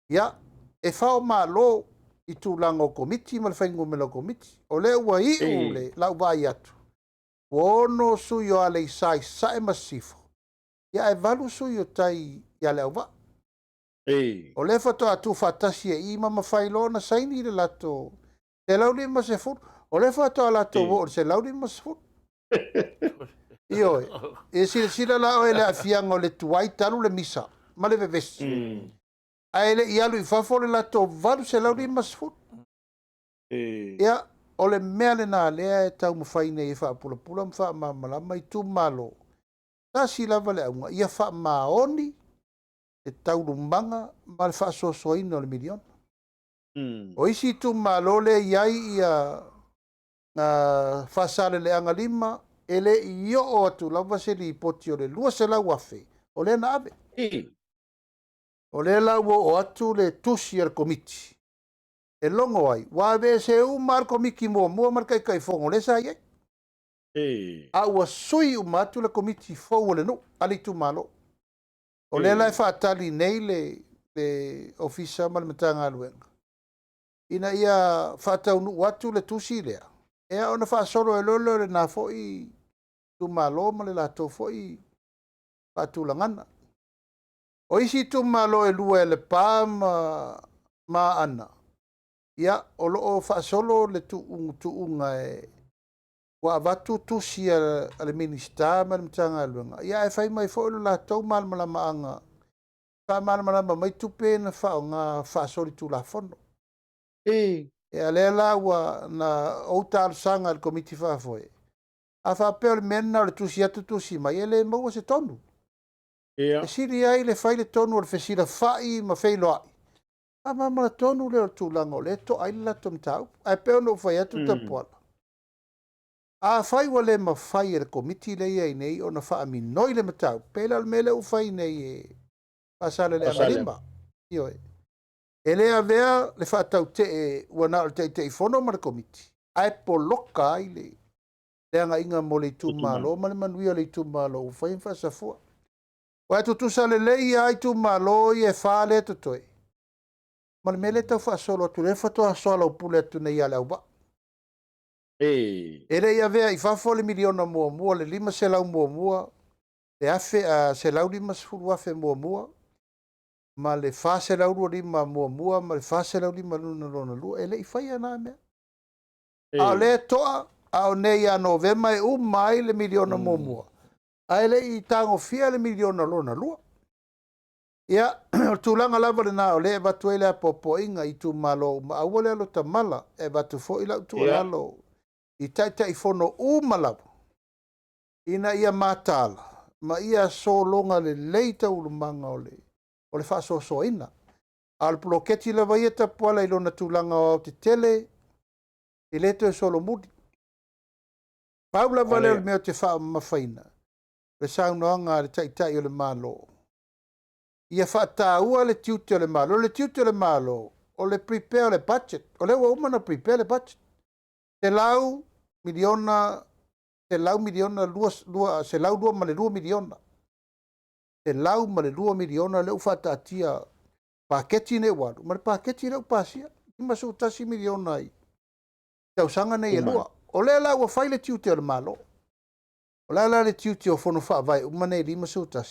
ia, e faomalo i tulaga o Komiti ma le fuainumera o Komiti. O lea ua iu le lau vaai atu, ua 6 sui o Aleisa i Sasae ma Sisifo, ia ae 8 sui o tai ia Leauvaa. O lea faatoa tuufaatasi e i ma mafai loa ona saini le latou 150. O lea faatoa latou oo i le 150. Ioe. E silasila la oe i le aafiaga o le tuai talu le misa ma le vevesi. Ae le i alu i fafo le latou 850. Ia, o le mea lena lea e taumafai nei e faapulapula ma faamalamalama itumalo. Tasi lava le auga, ia faamaoni le taulumaga ma le faasoasoaina o le miliona. O isi itumalo lea e i ai ia Faasaleleaga 5, e le i oo atu lava se lipoti o le 200,000 o lea na ave. O lea la ua oo atu le tusi a le Komiti e logo ai, ua aveese uma lava le Komiti muamua ma le Taitaifono lea sa i ai. A ua sui uma atu le Komiti fou a le nuu, a le itumalo. O lea la e faatali nei le Ofisa ma le Matagaluega ina ia faataunuu atu le tusi lea, ia ona faasolo ai loa lea o lena foi itumalo ma le latou foi faatulagaga. O isi itumalo e lua e Lepa ma Aana, ia o lo o faasolo le tuuga e ua avatu tusi a le Minisita ma le Matagaluega, ia ae fai mai foi lo latou malamalamaaga, faamalamalama mai tupe na faaaoga faasolitulafono. Ia lea la ua na ou talosaga i le Komiti Faafoe, a faapea o le mea lena o le tusi atu tusi mai, e le maua se tonu. E sili ai le fai le tonu o le fesilafai ma feiloai, faamalamalama tonu lea o le tulaga o lea e to'a ai le latou mataupu. Ae pei ona ou fai atu Tapuala, afai ua le mafai e le Komiti lea e i ai nei ona faaminoi le mataupu, pei la o le mea lea ua fai nei e Faasaleleaga 5. Ioe. E le avea le faatautee ua na o le Taitaifono ma le Komiti, ae poloka ai le agaiga mo le itumalo ma le manuia o le itumalo ua fai ma faasafua. Ua tutusa lelei lava itumalo ia e 4 lea e totoe, ma le mea lea e tau faasolo atu, lea faatoa soalaupule atu nei ia Leauvaa. E le i avea i fafo le miliona muamua, le 500 muamua, le 1,150,000 muamua, ma le 425 muamua ma le 450 lona lua, e le i faia na mea. A o lea e to'a, a o nei ia Novema e uma ai le miliona muamua, ae le i tagofia le miliona lona lua. Ia, o le tulaga lava lena o lea e avatu ai le apoapoaiga i itumalo uma, aua le alotamala, e avatu foi lau tuualalo i Taitaifono uma lava, ina ia mataala ma ia sologa lelei taualumaga o le o le faasoasoaina. A o le poloketi lava ia Tapuala i lona tulaga aoaotetele, e le toe solomuli. Pau lava lea o le mea ou te faamamafaina, le saunoaga a le Taitai o le Malo, ia faataua le tiute o le Malo. O le tiute o le Malo, o le prepare o le budget. O lea ua uma ona prepare le budget. $100 miliona, $100 miliona, $102 miliona. $102 miliona lea ua faataatia paketi nei ua alu, ma le paketi lea ua pasia. $51 miliona i tausaga nei e lua. O lea la ua fai le tiute o le Malo. O le a la le tiute o fono faavae uma nei e 51,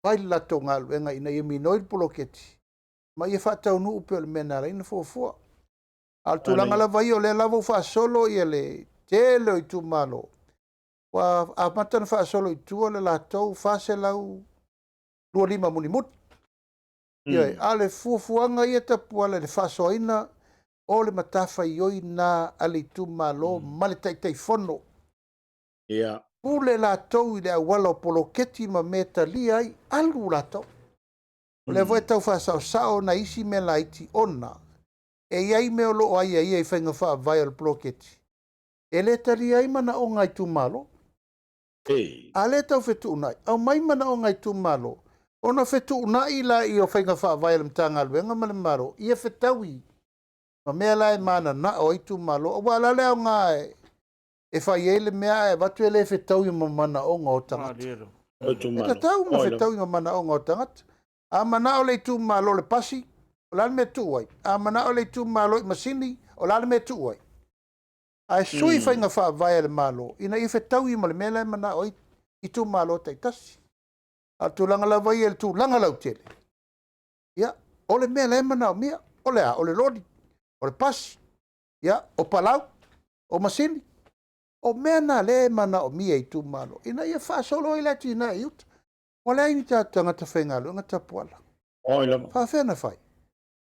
fai le latou galuega ina ia minoi le poloketi ma ia faataunuu pei o le mea na ala ai ona fuafua. A o le tulaga lava ia, o lea lava ua faasolo ia le tele o itumalo, ua amata ona faasolo i tua le latou 425 mulimuli. Ioe, a o le fuafuaga ia Tapuala i le faasoaina o le matafaioi lena a le itumalo ma le Taitaifono. Pule latou i le auala o poloketi ma mea e talia ai, alu latou. O lea foi e tau faasaosao nai isi mea laiti ona e i ai mea o lo o aiaia i faiga faavae o le poloketi e le talia ai manaoga a itumalo. A lea e tau fetuunai, aumai manaoga a itumalo, ona fetuunai laia o faiga faavae a le Matagaluega ma le Malo, ia fetaui ma mea la e mananao ai itumalo. Aua o le a le aoga e fai ai le mea ae avatu e le fetaui ma manaoga o tagata. E tatau ona fetaui ma manaoga o tagata. A manao le itumalo i le pasi, o le a le mea e tuu ai? A manao le itumalo i masini, o le a le mea e tuu ai? Ae sui faiga faavae a le Malo ina ia fetaui ma le mea la e manao ai itumalo taitasi. A o le tulaga lava ia i le tulaga lautele, ia, o le mea la e manaomia, o le a? O le loli, o le pasi, ia, o palau, o masini. O mea na lea e manaomia e itumalo ina ia faasolo ai le atinae i uta. Ua leai ni tatou tagata faigaluega Tapuala. Faafefea ona fai?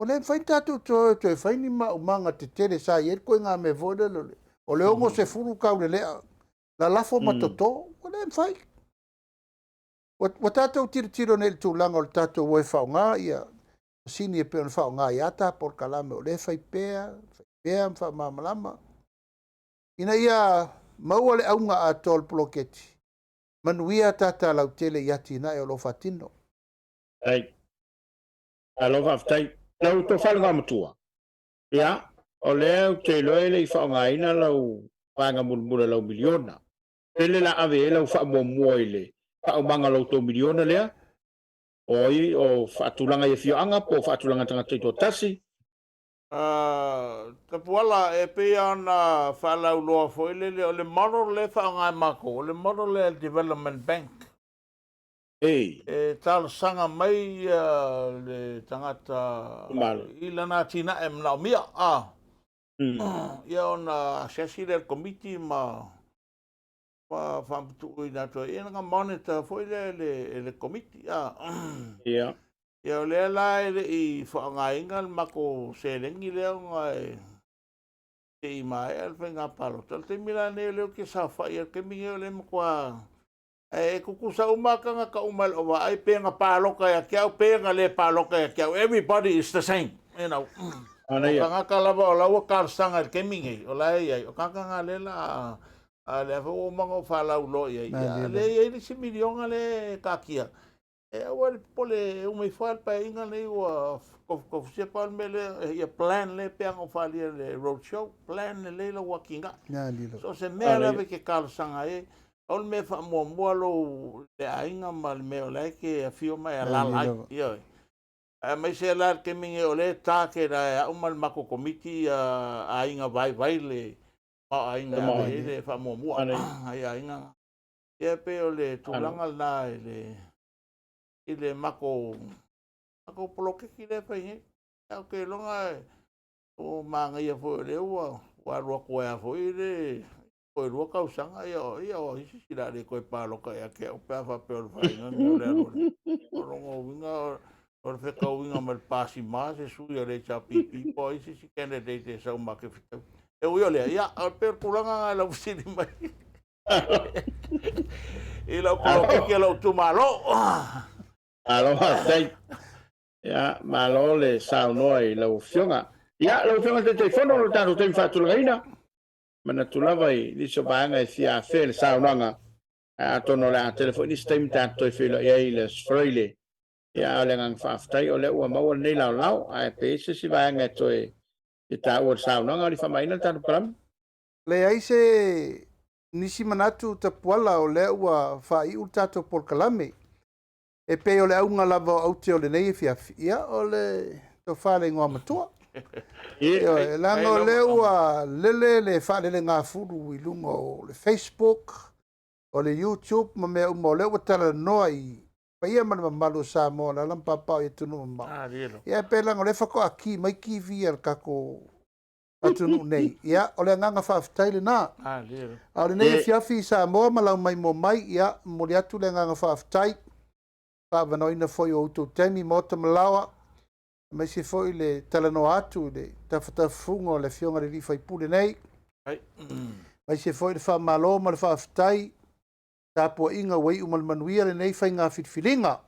Ua le mafai ona tatou toe o e toe fai ni maumaga tetele sa i ai le ituaiga mea foi lele o le 60 taulelea lalafo ma toto. Ua le mafai. Ua tatou tilotilo nei i le tulaga o le tatou o e faaaoga ia masini e pei ona faaaoga ai ta polokalame o lea e fai pea, fai pea ma faamalamalama ina ia maua le auga atoa o le poloketi, manuia tata lautele i atinae o lo o faatino. Ai. Malo faafetai. Lau tofa le Igoamatua, ia, o lea ou te iloa e le i faaaogaina lau vaega mulimuli o lau miliona. Pele la ave i ai lau faamuamua i le faaumaga o lau tou miliona lea, o ai o faatulaga i afioaga po o faatulaga tagata taitoatasi? Tapuala, e pei lava ona faalauiloa foi lele, o le model lea e faaaoga e matou, o le model lea a le Development Bank. E talosaga mai le tagata i lana atinae e manaomia, ia ona asiasi lea o le Komiti ma faamatuuina atu ai, ia ona monitor foi lea e le Komiti. Ia o lea la e le i faaaogaina le matou seleni lea ona e se i maea le faiga palota. O le taimi la lenei o lea ou te saofai ai, o le taimi lenei o lea e matua e tutusa uma lava tagata uma i lau vaai, pe na palota ia te au, pe na le palota ia te au. Everybody is the same, you know. O tagata lava o la ua talosaga i le taimi lenei, o la e i ai, o tagata na lea la a lea foi ua uma ona ou faalauiloa i ai. Ia, lea e i ai le isi miliona lea e taatia. E aua le popole e uma ifo lava le Paeaiga lenei ua tofutofusia. Pau le mea lea, ia plan lelei pei ona ou faaalia i le road show, plan lelei lau atinae. So o se mea lava e te talosaga ai, pau le mea e faamuamua lou le aiga ma le mea o la e te afio ma e alaala ai. Ioe. Aemaise la le taimi nei o lea e target lava e au ma le matou Komiti ia aiga vaivai le tamaoaiga e ave i ai le faamuamua ai aiga na. Ia e pei o le tulaga lena i le matou. Matou poloketi lea e fai nei. Ae ou te iloa ua manaia foi o lea ua alu atu ai lava foi le toe 2 tausaga, ia o ai se isi o le a le toe palota ia te au pe a faapea o le faiga lenei o le alu atu. O lona uiga o le fetauiga ma le pasima se sui o le HRPP po o ai se isi candidate e sau ma te fetau. E ui o lea, ia, pei o le tulaga lena i lau fesili mai i lau poloketi a lou itumalo. Malo faafetai. Ia, malo le saunoa i lau Afioga. Ia, lau Afioga i le Taitaifono, o le tatou taimi faatulagaina, manatu lava i nisi o vaega e fia afea i le saunoaga, ae atonu o le a tele foi nisi taimi tatou toe feiloai ai i le Aso Faraile. Ia, a o le agaga faafetai o lea ua maua lenei laolao, ae pe i ai se isi vaega e toe fia taua i le saunoaga, o le faamaina le tatou palama. Leai se nisi manatu Tapuala o lea ua faaiu le tatou polokalame. E pei o le auga lava o aute o lenei afiafi, ia o le tofa i le igoa matua. Ioe, leaga o lea ua lele le faalelegafulu i luga o le Facebook, o le YouTube ma mea uma, o lea ua talanoa i paia ma le mamalu o Samoa o le ala ma paopao i atunuu mamao. Ia e pei leaga o lea faatoa ki mai TV a le tatou atunuu nei. Ia, o le agaga faafetai lena. A o lenei afiafi i Samoa ma lau maimoa mai, ia, momoli atu le agaga faafetai, faaavanoaina foi o outou taimi, maota ma laoa, aemaise foi le talanoa atu i le tafatafafuga o le Afioga i le Alii Faipule nei, aemaise foi le faamalo ma le faafetai, tapuaiga ua iu ma le manuia lenei faiga filifiliga.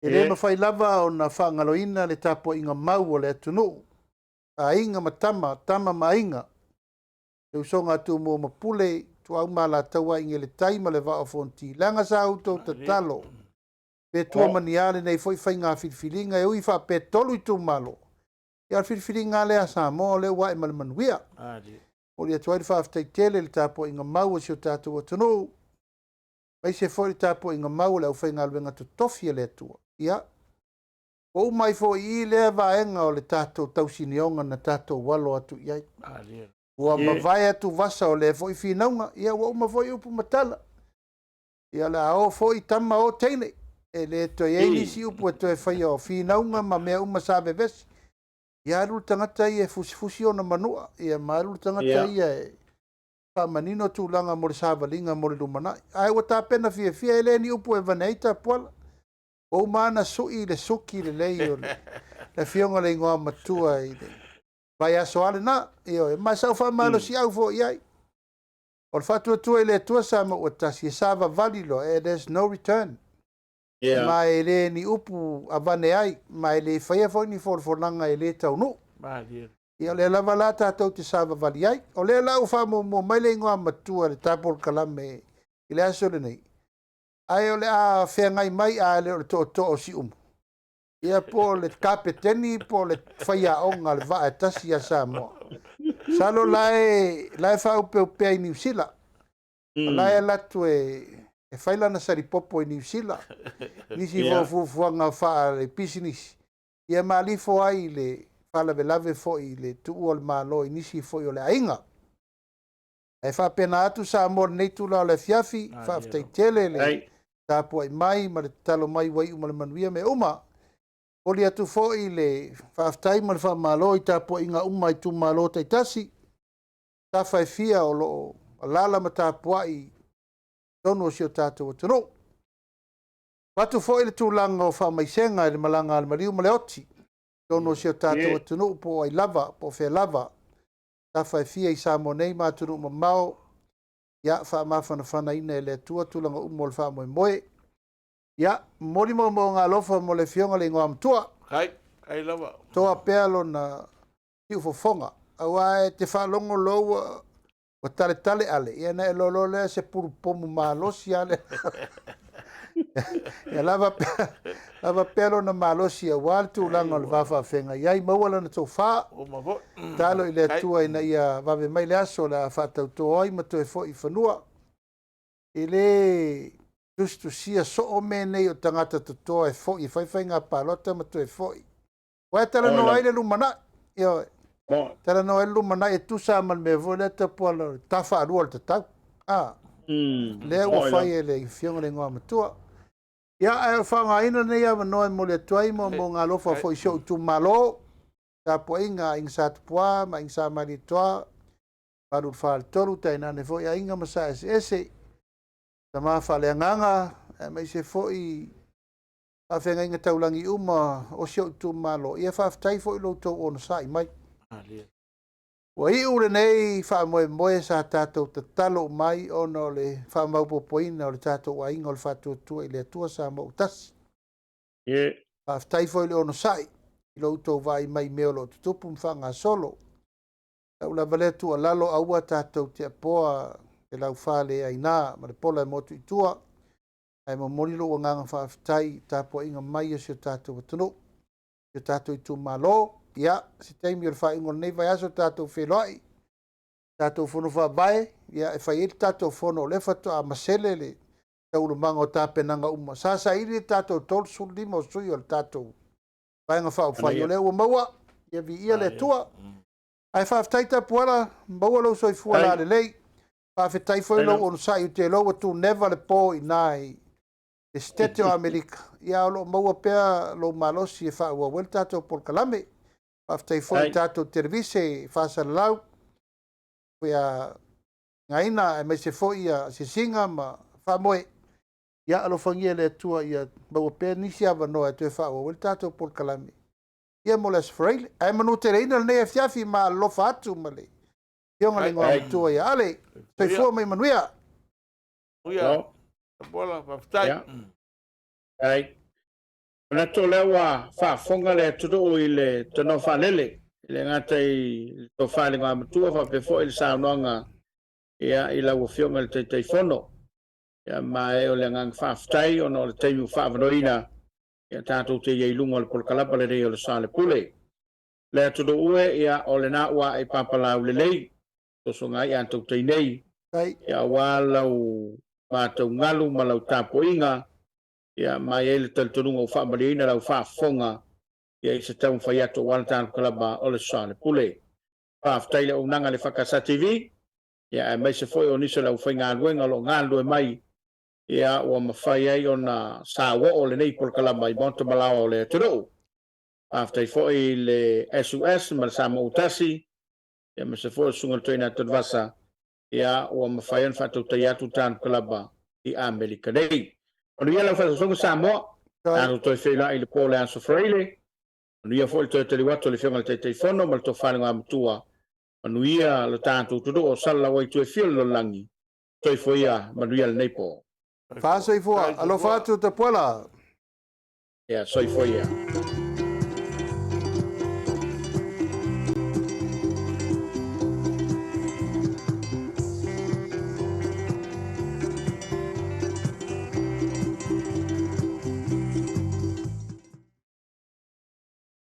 E le mafai lava ona faagaloina le tapuaiga mau a le atunuu, aiga ma tama, tama ma aiga, le usoga a Tumua ma Pule, Ituau ma Alataua, Aiga i le Tai ma le Vaa o Fonoti. Leaga sa outou tatalo pe tua ma ni a lenei foi faiga filifiliga e ui faapea 3 itumalo, ia o le filifiliga lava lea a Samoa o lea ua ae ma le manuia. Momoli atu ai le faafetai tele i le tapuaiga mau a si o tatou atunuu, aemaise foi le tapuaiga mau a le aufaigaluega totofi a le Atua. Ia, ua uma ai foi i i lea vaega o le tatou tausinioga na tatou alo atu i ai. Ua mavae atu vasa o lea foi finauga, ia ua uma foi upu ma tala. Ia o le a o foi tama o teine, e le toe i ai nisi upu e toe faia o finauga ma mea uma sa vevesi. Ia alu le tagata ia e fusifusi ona manua, ia ma alu le tagata ia e faamanino tulaga mo le savaliga mo le lumanai. Ae ua tapena fiafia, e le ni upu e avane ai tapuala. Ua uma lava ona sui le suki lelei o le Afioga i le Igoa Matua i le vaiaso lava lena. Ioe, ma sa ou faamalosiau foi i ai. O le faatuatua i le Atua sa maua tasi, e savavali loa, eh, there's no return. Ma e le ni upu avane ai, ma e le faia foi ni folafolaga e le taunuu. Ia o lea lava la tatou te savavali ai. O lea la ua faamuamua mai le Igoa Matua i le ta polokalame i le aso lenei, Ae o le a feagai mai a le o le tootoo o Siumu, ia po o le kapeteni po o le faiaoga a le vaa e tasi ia Samoa. Masalo la e, la e faaaupeupea i Niu Sila. O la e alu atu e, e fai lana salipopo i Niu Sila. Nisi foi o fuafuaga faale-pisinisi, ia ma alifo ai i le faalavelave foi i le tuua o le Malo i nisi foi o le aiga. Ae faapena atu Samoa i lenei itula o le afiafi, faafetai tele le tapuai mai ma le tatalo mai ua iu ma le manuia mea uma. Momoli atu foi le faafetai ma le faamalo i tapuaiga uma a itumalo taitasi, tafa e fia o lo o alaala ma tapuai i totonu o si o tatou atunuu. Avatu foi le tulaga o faamaisega i le malaga a le maliu ma le oti i totonu o si o tatou atunuu po o ai lava po o fea lava tafa e fia i Samoa nei ma atunuu mamao, ia faamafanafanaina e le Atua tulaga uma o le faamoemoe. Ia, momoli moomooga alofa mo le Afioga i le Igoamatua. Kai, kai lava. Toa pea lona siufofoga, aua e te faalogo loa ua ua taletale ale, ia ona e iloa loa lea se pulupomu malosi lava lea. Ia lava pea, lava pea lona malosi aua le tulaga o le va faafeagai ai, maua lana tofa. Tatalo i le Atua ina ia vave mai le aso o le a faatauto ai ma toe foi i fanua. E le tusitusia soo mea nei o tagata totoa e foi e fai faiga palota ma toe foi. Aua e talanoa ai le lumanai. Ioe. Talanoa ai le lumanai e tusa ma le mea foi lea Tapuala o le tafaalua o le tatau. A. Lea ua fai e le Afioga i le Igoamatua. Ia, ae o faaaogaina lenei avanoa e momoli atu ai moomooga alofa foi i si ou itumalo, tapuaiga a Aiga Sa Tupua ma Aiga Sa Malietoa, Malu i le Faletolu, tainane foi Aiga ma Sa Eseese, tama faaleagaga, aemaise foi faafeagaiga taulagi uma o si ou itumalo. Ia faafetai foi i lo outou onosai mai. Ua iu lenei faamoemoe sa tatou tatalo uma ai ona o le faamaopoopoina o le tatou aiga o le Faatuatua i le Atua Samoa ua Tasi. Faafetai foi i le onosai i lo outou vaai mai i mea o lo o tutupu ma faagasolo. Lau lava lea tuualalo, aua tatou te apoa le laufa le aina ma le pola e motu i tua, ae momoli lou agaga faafetai i tapuaiga mai a si o tatou atunuu, si o tatou itumalo. Ia, se taimi o le faaiuga o lenei vaiaso tatou feiloai, tatou fono faavae, ia e fai ai le tatou fono o lea faatoa masele le taualumaga o tapenaga uma. Sa saili le tatou 35 o sui o le tatou Vaega Faaupufai, o lea ua maua, ia viia le Atua. Ae faafetai Tapuala, maua lou soifua lalelei. Faafetai foi lou onosai, ou te iloa ua tuneva le po i ina i le Setete o Amerika, ia o lo o maua pea lou malosi e faaauau ai le tatou polokalame. Faafetai foi i tatou televise faasalalau, ia Gaina aemaise foi ia Asiasiga ma Faamoe. Ia alofagia e le Atua ia maua pea nisi avanoa e toe faaauau ai le tatou polokalame ia mo le Aso Faraile. Ae manuteleina lenei afiafi ma alolofa atu ma le Afioga i le Igoamatua ia Ale. Soifua ma ia manuia. Manuia. Tapuala, faafetai. Ai. Manatu o lea ua faafofoga le atunuu i le tanoa faalele, e le gata i le tofa i le Igoamatua faapea foi le saunoaga ia, i lau Afioga i le Taitaifono. Ia, ma e o le agaga faafetai ona o le taimi ua faaavanoaina ia tatou te i ai i luga o le polokalama lenei o le Soalepule. Le atunuu e, ia, o lena ua ae i papalau lelei, tosoga ai a tautai nei, ia, aua lau matau galu ma lau tapuaiga, ia, ma e i ai le talitonuga ua faamalieina lau faafofoga, ia, i se taumafai atu aua le tatou kalama o le Soalepule. Faafetai i le auaunaga a le FKS TV, ia, aemaise foi o nisi o le aufaigaluega o lo o galulue mai, ia, ua mafai ai ona sauoo lenei polokalama i maota ma laoa o le atunuu. Faafetai foi i le SUS ma le Samoa ua Tasi, aemaise foi o le Susuga i le Toeaina Tanuvasa, ia, ua mafai ona faatautaia atu le tatou kalama i Amerika nei. Manuia lau faasoasoga Samoa, tatou toe feiloai i le po o le Aso Faraile. Manuia foi le toe taliu atu o le Afioga i le Taitaifono ma le Tofa i le Igoamatua. Manuia lo tatou atunuu o salalau ai itu e fia o le lalolagi. Soifua ia, manuia lenei po. Faasoifua, alofa atu Tapuala. Ia, soifua ia.